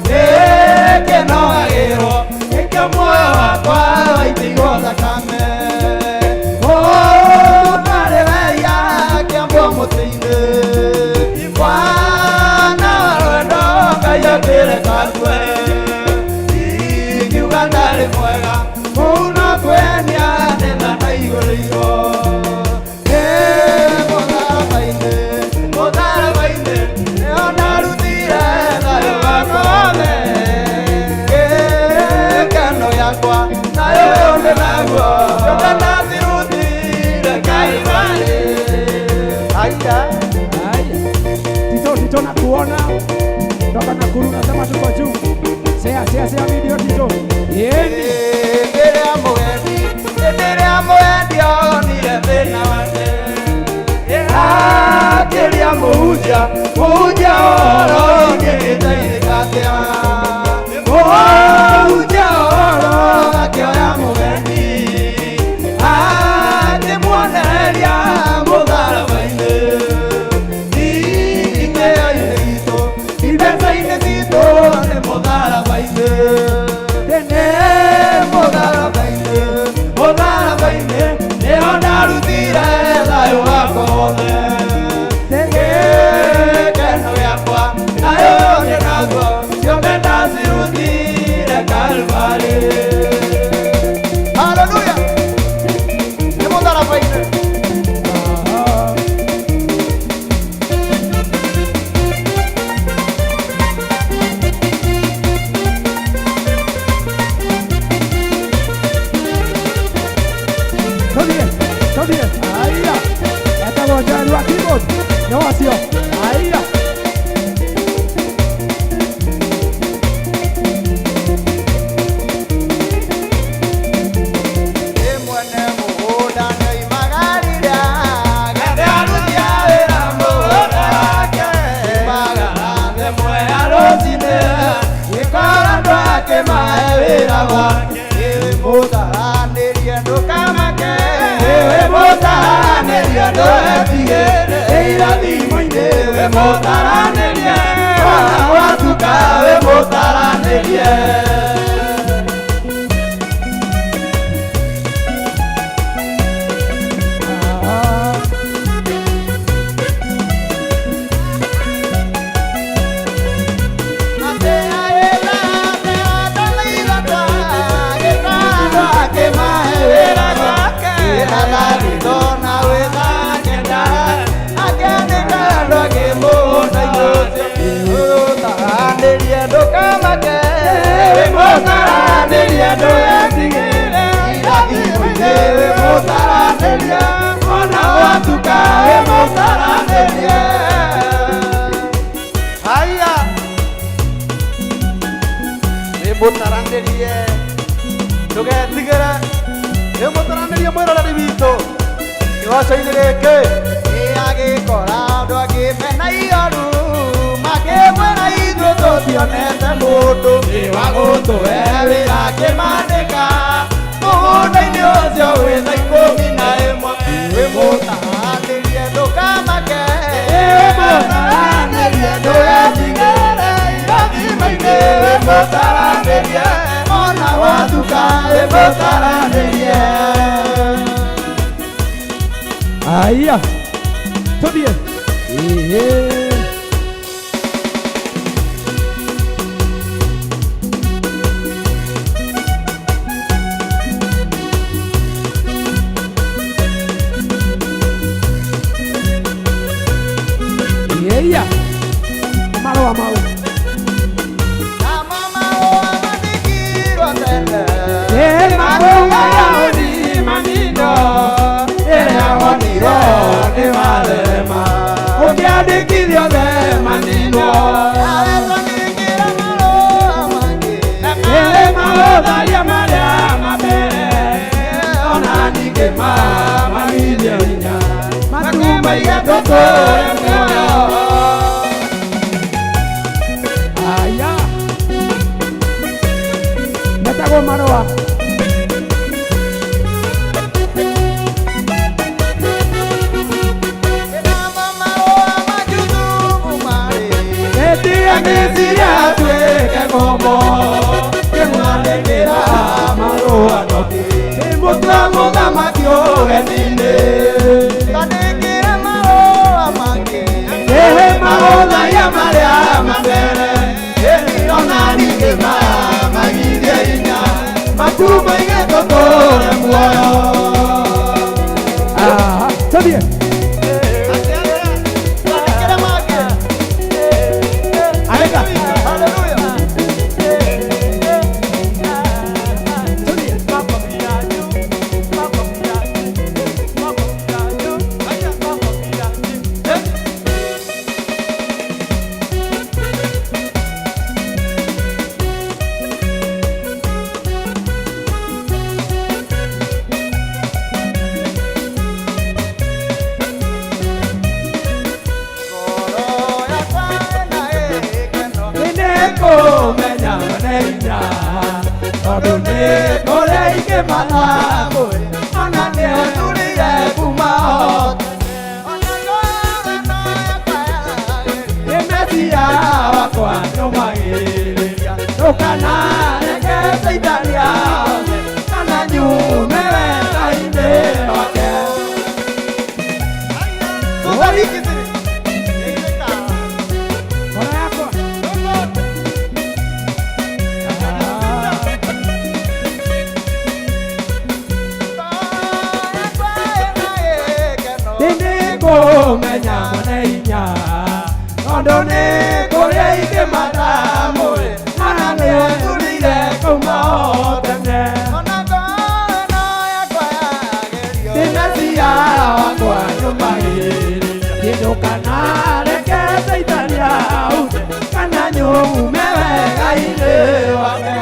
Nĩkĩnogagĩrwo, nĩkĩo muoyo wakwa waitĩirwo thakame. Ũtarĩ wehia akĩambwo mũtĩ-inĩ. Bwana wa rwendo Ngai akĩreka ngue. Ingiuga ndarĩ mwega, kũu no kwenia nĩ tha ndaihũrĩirwo. Mũtharaba-inĩ, mũtharaba-inĩ, nĩho ndarutire thayũ wakwa wothe. Gĩkeno gĩakwa nayo ndĩ naguo, ciothe ndacirutire Kalvarĩ. Haya. Haya. Tito, Tito nakuona. Toka Nakuru nasema tuko juu. Sea, sea, sea video Tito. Yeni. Hĩndĩ ĩrĩa mũgendi, hĩndĩ ĩrĩa mũgendi onire thĩna wake, akĩria mũhunjia, mũhunjia ũhoro ingĩgĩteithĩka atĩa? Mũhunjia ũhoro akĩoya mũgendi, akĩmuonereria mũtharaba-inĩ. Itĩo-inĩ gitũ, imbeca-inĩ citũ nĩ mũtharaba-inĩ. Nĩ mũtharaba-inĩ, mũtharaba-inĩ, nĩho ndarutire thayũ wakwa wothe. Gĩkeno gĩakwa nayo ndĩ naguo, ciothe ndacirutire Kalvarĩ. Haleluya. Nĩ mũtharaba-inĩ. Todie, todie. Aya. Etagwo Joel wa keyboard. Nĩ wacio. Aya. Ĩ mwene mũgũnda nĩoimagarire, gethe aruti a wĩra mũgũnda wake. Oimagara thaa ĩmwe ya rũcinĩ, gĩkora andũ akĩmahe wĩra wake. Ĩ mũtaranĩrie ndũkamake, ĩ mũtaranĩrie ndũgetigĩre, ĩ irathimo-inĩ wĩ mũtaranĩrie, ona gwatuka wĩ mũtaranĩrie. Haya. Nĩ mũtaranĩrie ndũgetigĩre, nĩ mũtaranĩrie mwĩroreri witũ kĩgoco-inĩ gĩkĩ. Ĩ agĩkora andũ angĩ mena ioru, makĩmwĩra ithuĩ tũtionete mũndũ wa gũtũhe wĩra akĩmandĩka mũgũnda-inĩ ũcio wĩ thaa 11. Wĩ mũtaranĩrie ndũkamake, wĩ mũtaranĩrie ndũgetigĩre, irathimo-inĩ wĩ mũtaranĩrie, ona gwatuka wĩ mũtaranĩrie. Aya. Todie. Ehe. Magũtharia marĩa mambere ona ningĩ mamagithie hinya matumaige tũtũre muoyo. Aya. Metagwo marũa. Etia Misiri atuĩke ngombo kĩmwandĩkĩra marũa noti kĩmũtua mũthamaki ũgeni-inĩ. Ĩhĩ magũtharia marĩa mambere ona ningĩ mamagithie hinya matumaige tũtũre muoyo. Aha. Tũthiĩ. Areka. Tũthiĩ. Nĩngũmenya mwene hinya tondũ nĩ kũrĩ ingĩ matamũĩ ona nĩatũrĩire kuma o nĩ Mesia wakwa nĩũmagĩrĩria ndũkanareke Caitani aone kana nyume wega-inĩ wake. Ngoro yakwa. Nĩngũmenya mwene hinya tondũ nĩ kũrĩ ingĩ matamũĩ ona nĩatũrĩire kuma o tene. Nĩ Mesia wakwa nĩũmagĩrĩria ndũkanareke Caitani aune kana nyume wega-inĩ wake.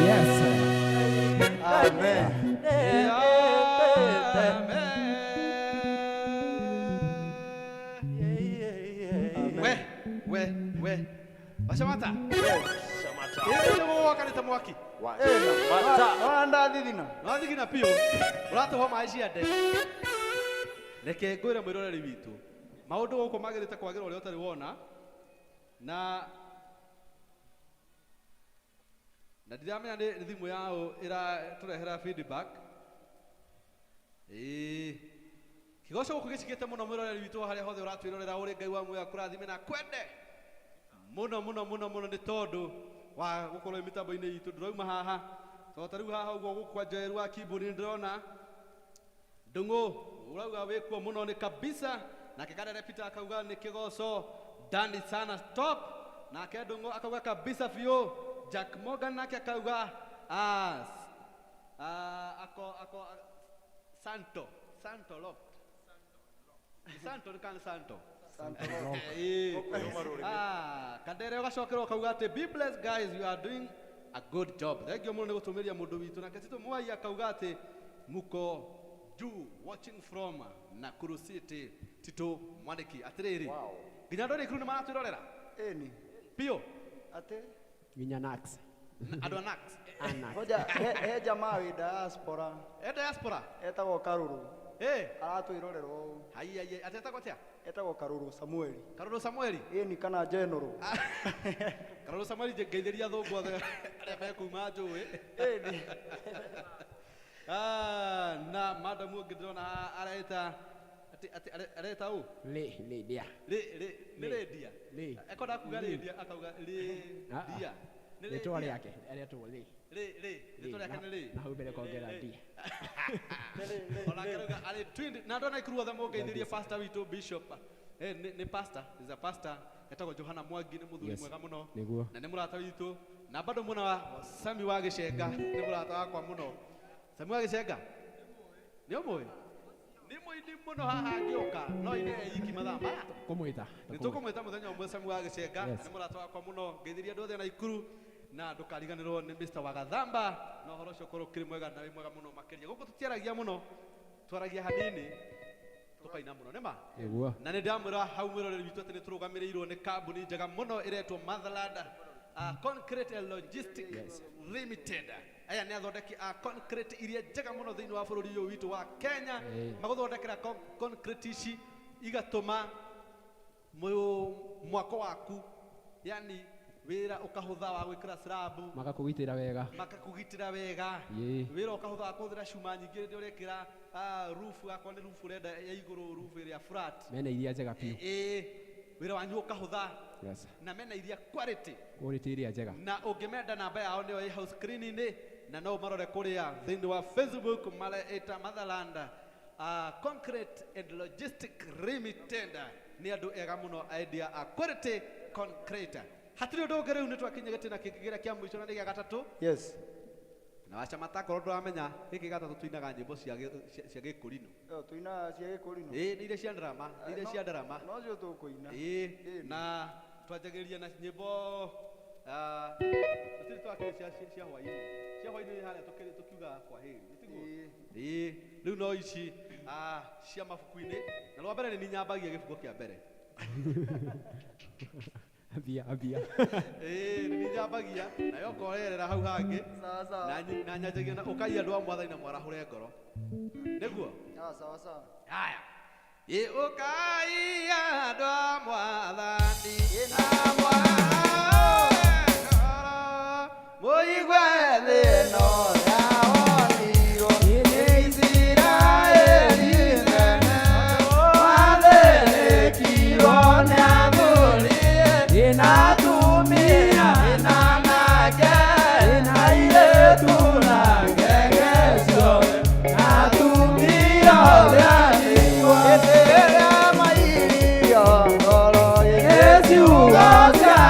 Yes. Amen. We, we, we. Washamata. Ĩĩ nĩguo wakanĩte mwaki. Ona ndathithina. Wathigina biũ. Ũratũhwo maĩ ciande. Reke ngwĩre mwĩroreri witũ. Maũndũ gũkũ magĩrĩte kwagĩra ũrĩa ũtarĩ wona. Na ndiramenya nĩ thimũ yaũ ĩratũrehera feedback. Ĩĩ. Kĩgoco gũkũ gĩcikĩte mũno mwĩroreri witũ harĩa hothe ũratwĩrorera ũrĩ Ngai wa muoyo akũrathime na kwende mũno mũno mũno mũno nĩ tondũ wa gũkorwo mĩtambo-inĩ itũ ndĩrauma haha tondũ ta rĩu haha ũguo gũkũ kwa Joel wa Kiburi ndĩrona Ndung'u ũrauga wĩkuo mũno nĩ kabisa nake Kadere Peter akauga nĩ kĩgoco dani sana stop nake Ndung'u akauga kabisa biũ Jack Morgan nake akauga ako ako Santo Santo Loft Santo nĩ kana Santo. Kadere ũgacokerwo ũkauga atĩ be blessed guys, you are doing a good job. Thank you mũno nĩ gũtũmĩria mũndũ witũ. Nake Tito Mwai akauga atĩ muko juu watching from Nakuru City. Tito Mwaniki atĩrĩrĩ nginya andũ a Nakuru nĩ maratwĩrorera Ĩni. biũ Atĩ Nginya Nax. andũ a Nax. Anax. Ngoja he jamaa wĩ diaspora E diaspora. etagwo Karũrũ Eh, aratwĩrorera ũũ. hai hai atetagwo atĩa? Etagwo Karũrũ Samueli. Karũrũ Samueli. Ĩni kana General. Karũrũ Samueli ngeithĩria athũngũ othe arĩa mekuma njũĩ. Ĩni. Na madamu ũngĩ ndĩrona haha areta atĩ atĩ areta ũ? Lĩ, Lydia. Rĩ rĩ nĩ Lydia. Lĩ. Ekwenda kuga Lydia akauga Lydia. Nĩ Rĩtwa Lydia. rĩake aretwo Lĩ. Rĩ rĩ rĩtwa rĩake nĩ Lĩ. Na hau mbere kongera D. Onake arauga arĩ twin na andũ a Nakuru othe mũngeithĩrie pastor witũ bishop. Nĩ pastor, is a pastor etagwo Johana Mwangi nĩ mũthuri Yes. mwega mũno. Nĩguo. Na nĩ mũrata witũ na bado mwena wa Sami wa Gĩcenga nĩ mũrata wakwa mũno. Sami wa Gĩcenga nĩ ũmũĩ? Nĩ mũini mũno haha angĩũka no ine eiki mathaa maya. Kũmwĩta. Nĩ tũkũmwĩta mũthenya ũmwe Sami wa Gĩcenga Yes. nĩ mũrata wakwa mũno ngeithĩria andũ othe a Nakuru. Na ndũkariganĩrwo nĩ Mr. Wagathamba na ũhoro ũcio ũkorwo ũkĩrĩ mwega na wĩ mwega mũno makĩria. Gũkũ tũtiaragia mũno, twaragia hanini tũkaina mũno nĩma. Nĩguo. Na nĩ ndamwĩra hau mwĩroreri witũ atĩ nĩ tũrũgamĩrĩirwo nĩ kambuni njega mũno ĩretwo Motherland Concrete and Logistic Limited. Aya nĩ athondeki a concrete iria njega mũno thĩinĩ wa bũrũri ũyũ witũ wa Kenya. Magũthondekera concrete ici igatũma mwako waku, yani wĩra ũkahũtha wa gwĩkĩra slab, Magakũgitĩra wega. Makakũgitĩra wega. Wĩra ũkahũtha wa kũhũthĩra cuma nyingĩ rĩrĩa ũrekĩra roof, akorwo nĩ roof ũrenda ya igũrũ, roof ĩrĩa flat. Mena iria njega biũ. Ĩĩ, wĩra wanyu ũkahũtha. Yes. Na mena iria quality. Quality iria njega. Na ũngĩmenda namba yao nĩyo ĩ hau screen-inĩ, na no ũmarore kũrĩa thĩinĩ wa Facebook mareĩta Motherland Concrete and Logistic Limited. Nĩ andũ ega mũno, endia a quality concrete. Hatirĩ ũndũ ũngĩ, rĩu nĩ twakinya gĩtĩna kĩngĩ kĩrĩa kĩa mũico na nĩ gĩa gatatũ. Yes. Na wacamata korwo ndũramenya gĩkĩ gatatũ tuinaga nyĩmbo cia gĩkũrinũ. Ĩyo tuinaga cia gĩkũrinũ. Ĩĩ, nĩ iria cia drama, nĩ iria cia drama. Nocio tũkũina. Ĩĩ. Ĩĩ. Na twanjagĩrĩria na nyĩmbo, tũtirĩ twakĩrĩ cia hwaĩ-inĩ. Cia hwaĩ-inĩ nĩ harĩa tũkiuga kwaheri, tiguo? Ĩĩ. Ĩĩ, rĩu no ici cia mabuku-inĩ, na rwa mbere nĩ nyambagia gĩbugo kĩa mbere. Ambia, ambia. Ĩĩ, nĩ nyambagia nayo ũkorerera hau hangĩ. Sawa sawa. Na nyanjagia na ũkai andũ a mwathani na mwarahũre ngoro, nĩguo. Ah, sawa sawa. Haya. Ĩ ũkai andũ a mwathani na mwarahũre ngoro, mũigue thĩ ĩno yawonirwo nĩ Isiraeli nene, mwathĩrĩkirwo nĩ athuri Ĩna atumia, ĩna anake na airĩtu na ngenge ciothe, na atumia othe anigwa. Hĩndĩ ĩrĩa mairio ngoro Nĩ ciugo cia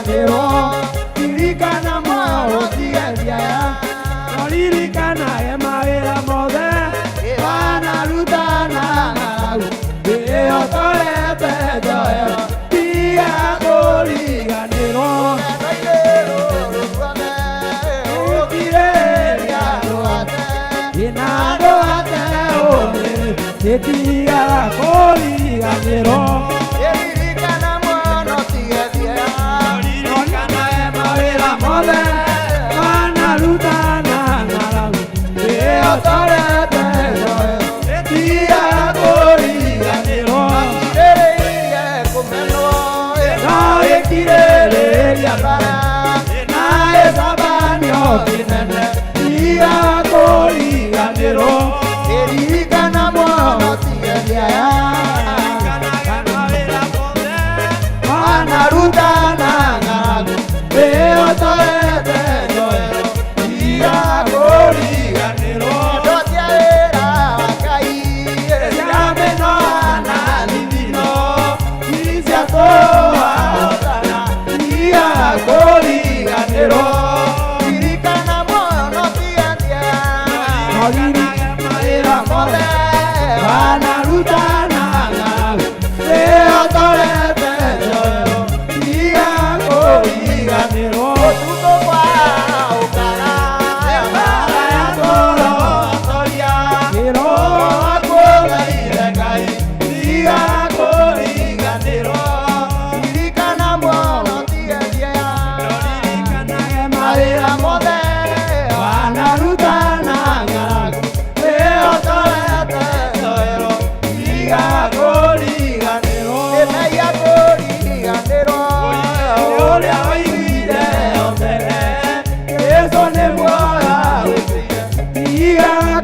kũriganĩrwo ririkana muoyo ũtige thieya ririkanage mawĩra mothe wanarutana ng'aragu ĩyotorete njohero tiga kũriganĩrwo ũkirĩrĩria andũ ĩna andũ ate ũmĩrĩ ĩtigaga kũriganĩrwo ririkanage mawĩra mothe wanarutana ng'aragu ĩyotorete njohero ĩtigaga kũriganĩrwo no ĩkirĩrĩria na ĩcabanio kĩnene tiga kũriganĩrwo ririkana muoyo ũtige thieya wanarutana ng'aragu ĩyotorete njohero tiga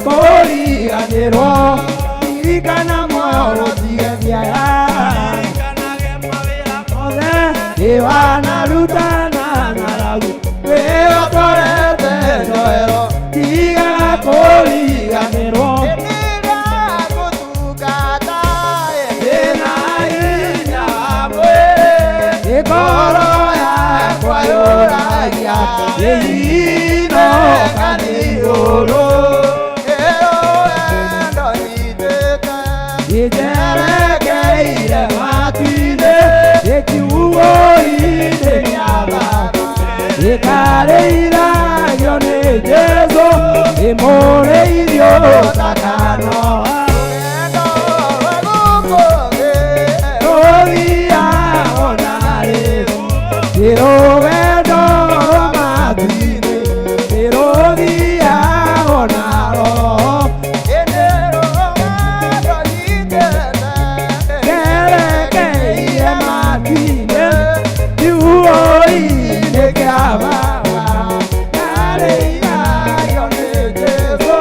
kũriganĩrwo ririkana muoyo ũtige thieya wanarutana ng'aragu ĩyotorete njohero tiga kũriganĩrwo ĩna hinya wa mwĩrĩ ngoro yakwa yũragia ĩhino kanigũrũ ĩnjerekeire matu-inĩ ĩkiugo-inĩ kĩa Baba ĩkarĩithagio nĩ Jesũ ĩmũrĩithio ũtakanoa rũthiaga ona rĩu nĩ rũgendo rwa matu-inĩ nĩ rũthiaga ona roho ngerekeire matu-inĩ kiugo-inĩ kĩa Baba ngarĩithagio nĩ Jesũ.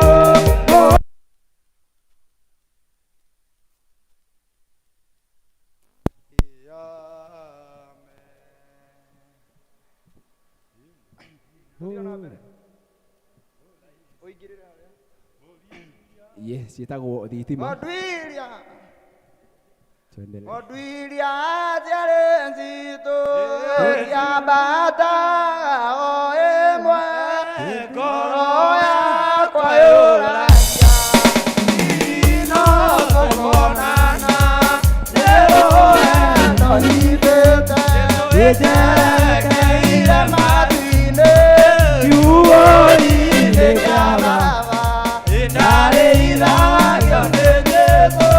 Yes, ciĩtagwo thitima. Tuendelee. Ng'ondu iria ciarĩ nzitũ ciambataga o ĩmwe ngoro yakwa yũragia no tũkonana nĩ rũgendo nyitĩte Ĩnjerekeire matu-inĩ kiugo-inĩ kĩa Baba Baba ndarĩithagio nĩ Jesũ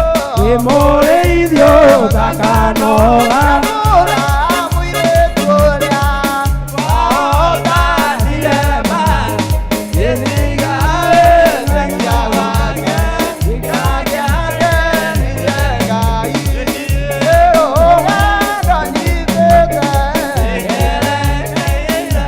ĩmũrĩithio ũtakanoga Ndũra mũirĩtu ũrĩa wahotanire mbaara ĩniga wĩtĩkia wake Nĩakenirie Ngai nĩ rũgendo nyitĩte Ĩnjerekeire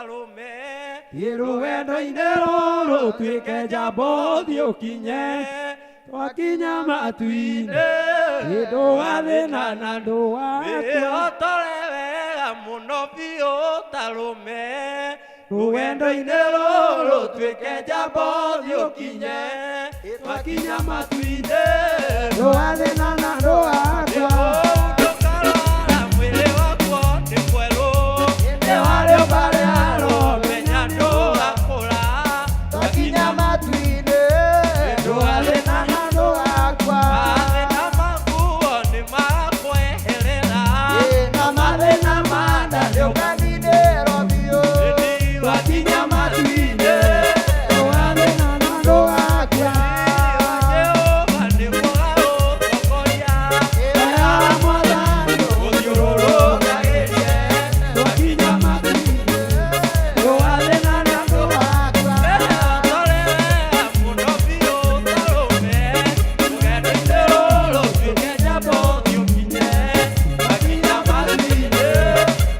Ũtarũme rũgendo-inĩ rũrũ ũtuĩke njamba ũthiĩ ũkinye twakinya matu-inĩ ndũgathĩna na ndũgakua Wĩhotore wega mũno biũ ũtarũme rũgendo-inĩ rũrũ ũtuĩke njamba ũthiĩ ũkinye twakinya matu-inĩ ndũgathĩna na ndũgakua Ndũkarwara mwĩrĩ wakwo nĩ mwerũ Ĩndĩ warĩ ũbarĩaro menya ndũgakũra Twakinya matu-inĩ ndũgathĩna na ndũgakua Mathĩna makuo nĩ makweherera na mathĩna ma nda nĩũkaninĩrwo biũ twakinya matu-inĩ ndũgathĩna na ndũgakua Jehova nĩ mũgaũtongoria ya mwathani ũthiũrũrũkagĩrie twakinya matu-inĩ ndũgathĩna na ndũgakua Wĩhotore wega mũno biũ ũtarũme rũgendo-inĩ rũrũ ũtuĩke njamba ũthiĩ ũkinye twakinya matu-inĩ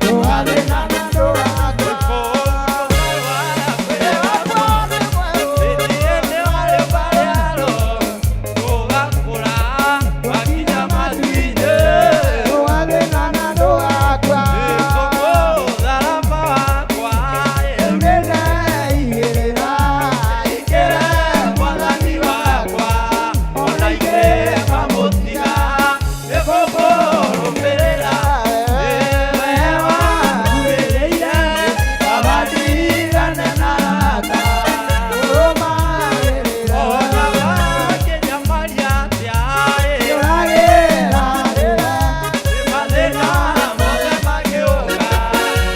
ndũgathĩna na ndũgakua Twakinya matu-inĩ ndũgathĩna na ndũgakua Nĩndeigĩrĩra Ikĩre mwathani wakwa ona ingĩkamũtiga nĩgũkũrũmĩrĩra we wakuĩrĩire baba ndigane na rata Ũrũmagĩrĩra ona wakĩnyamaria atĩa ũragĩra mathĩna mothe mangĩũka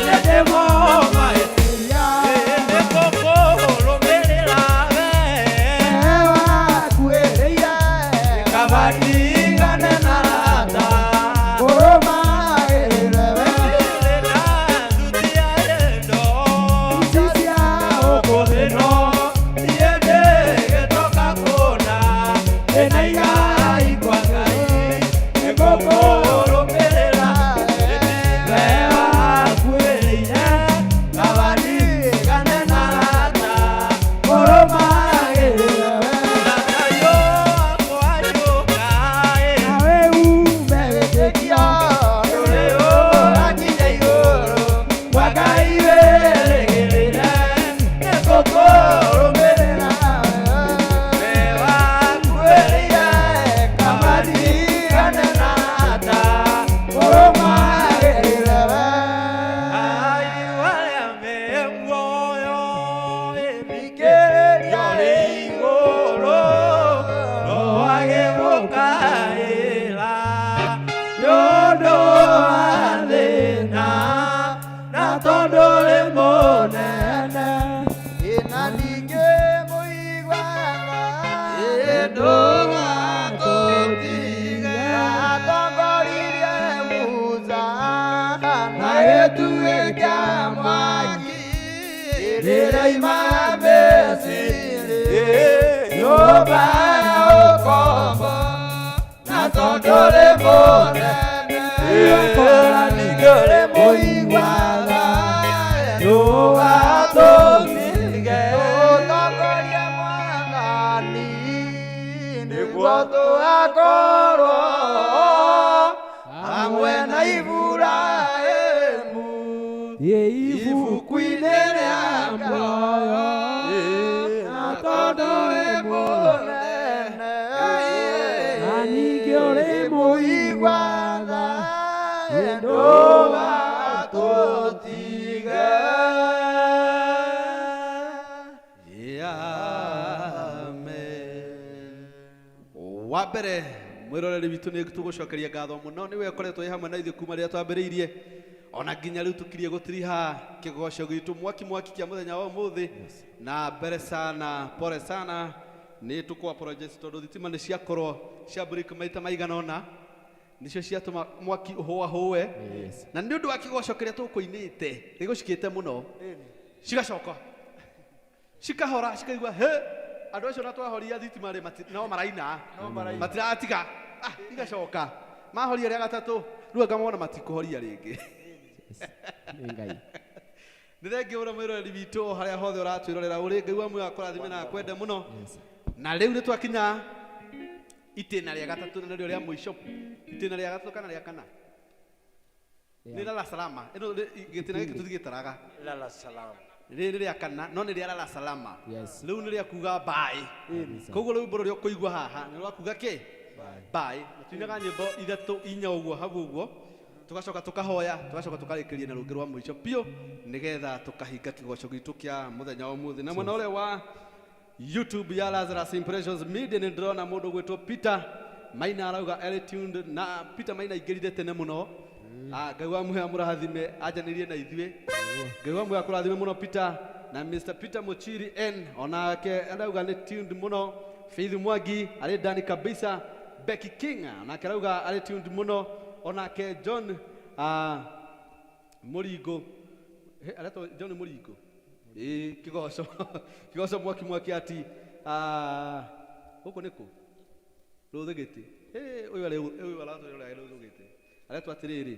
nĩndĩmomahĩtĩria nĩgũkũrũmĩrĩra we we wakuĩrĩire kaba ndigane na rata ũrũmagĩrĩre we na thuti ya rendo ici cia ũkũthĩno niĩ ndĩgĩtoka kũna ndĩna igai kwa Ngai nĩngũkũrũmĩrĩra we wakuĩrĩire kaba ndigane na rata ũrũmagĩrĩre we Thayũ wakwa njũka nawe ume wĩtĩkio ũrĩ ũrakinya igũrũ kwa Ngai wĩrĩgĩrĩre nĩngũkũrũmĩrĩra we wakuĩrĩire kaba ndigane na rata ũrũmagĩrĩre we ĩna ningĩ mũiguaga Ndũgatũtige atongoririe Musa na gĩtugĩ kĩa mwaki rĩrĩima Misiri nyũmba ya ũkombo na tondũ rĩ mũnene Ona ningĩ rĩ mũiguaga ndũgatũtige ũtongorie mwathani nĩguo tũgakorwo hamwe na Iburahĩmu ibuku-inĩ rĩa muoyo na tondũ wĩ mũnene na ningĩ ũrĩ mũigua tha ndũgatũtige Amen. Wa mbere mwĩroreri witũ nĩ tũgũcokeria ngatho mũno nĩwe ũkoretwo wĩ hamwe na ithuĩ kuma rĩrĩa twambĩrĩirie ona nginya rĩu tũkirie gũtiriha kĩgoco gitũ mwaki mwaki kĩa mũthenya wa ũmũthĩ na mbere sana pole sana nĩ tũkũ apologize tondũ thitima nĩ ciakorwo cia break maita maigana ũna nicio ciatũma mwaki ũhũahũe na nĩ ũndũ wa kĩgoco kĩrĩa tũkũinĩte gĩgũcikĩte mũno cigacoka cikahora cikaigua he andũ acio na twahoria thitima rĩ no maraina matiratiga ah, igacoka mahoria rĩa gatatũ rĩu anga mona matikũhoria rĩngĩ Nĩ Ngai. Nĩ thengio mũno mwĩroreri witũ o harĩa hothe ũratwĩrorera ũrĩ. Ngai wa muoyo akũrathime na akwende mũno. Na rĩu nĩ twakinya itĩna rĩa gatatũ na nĩrĩo rĩa mũico. Itĩna rĩa gatatũ kana rĩa kana? Nĩ lala salama. Ĩno gĩtĩna gĩkĩ tũtigĩtaraga. Lala salama. Rĩrĩ rĩa kana no nĩ rĩa lala salama. Yes. Rĩu nĩ rĩa kuga bye. Koguo rwĩmbo rũrĩa ũkũigua haha nĩ rwa kuga kĩ? Bye. Na tuinaga nyĩmbo ithatũ inya ũguo hau ũguo, tũgacoka tũkahoya, tũgacoka tũkarĩkĩria na rũngĩ rwa mũico biũ nĩgetha tũkahinga kĩgoco gitũ kĩa mũthenya wa ũmũthĩ. Na mwena ũrĩa wa YouTube ya Lazarus Impressions Media nĩ ndĩrona mũndũ ũgwĩtwo Peter Maina arauga arĩ tuned, na Peter Maina aingĩrire tene mũno. Ngai wa muoyo amũrathime, anjanĩrie na ithuĩ. Ngai wa muoyo akũrathime mũno Peter. Na Mr Peter Muchiri N onake arauga nĩ tuned mũno. Faith Mwangi arĩ ndani kabisa. Becky King onake arauga arĩ tuned mũno. Onake John Mũringo. He, aretwo John Mũringo. Ĩĩ, kĩgoco. Kĩgoco mwaki mwaki ati. Gũkũ nĩ kũ? Rũthũgĩtĩ. Hĩ, ũyũ arĩ ũyũ aratwĩrora arĩ Rũthũgĩtĩ. Aretwo atĩrĩrĩ.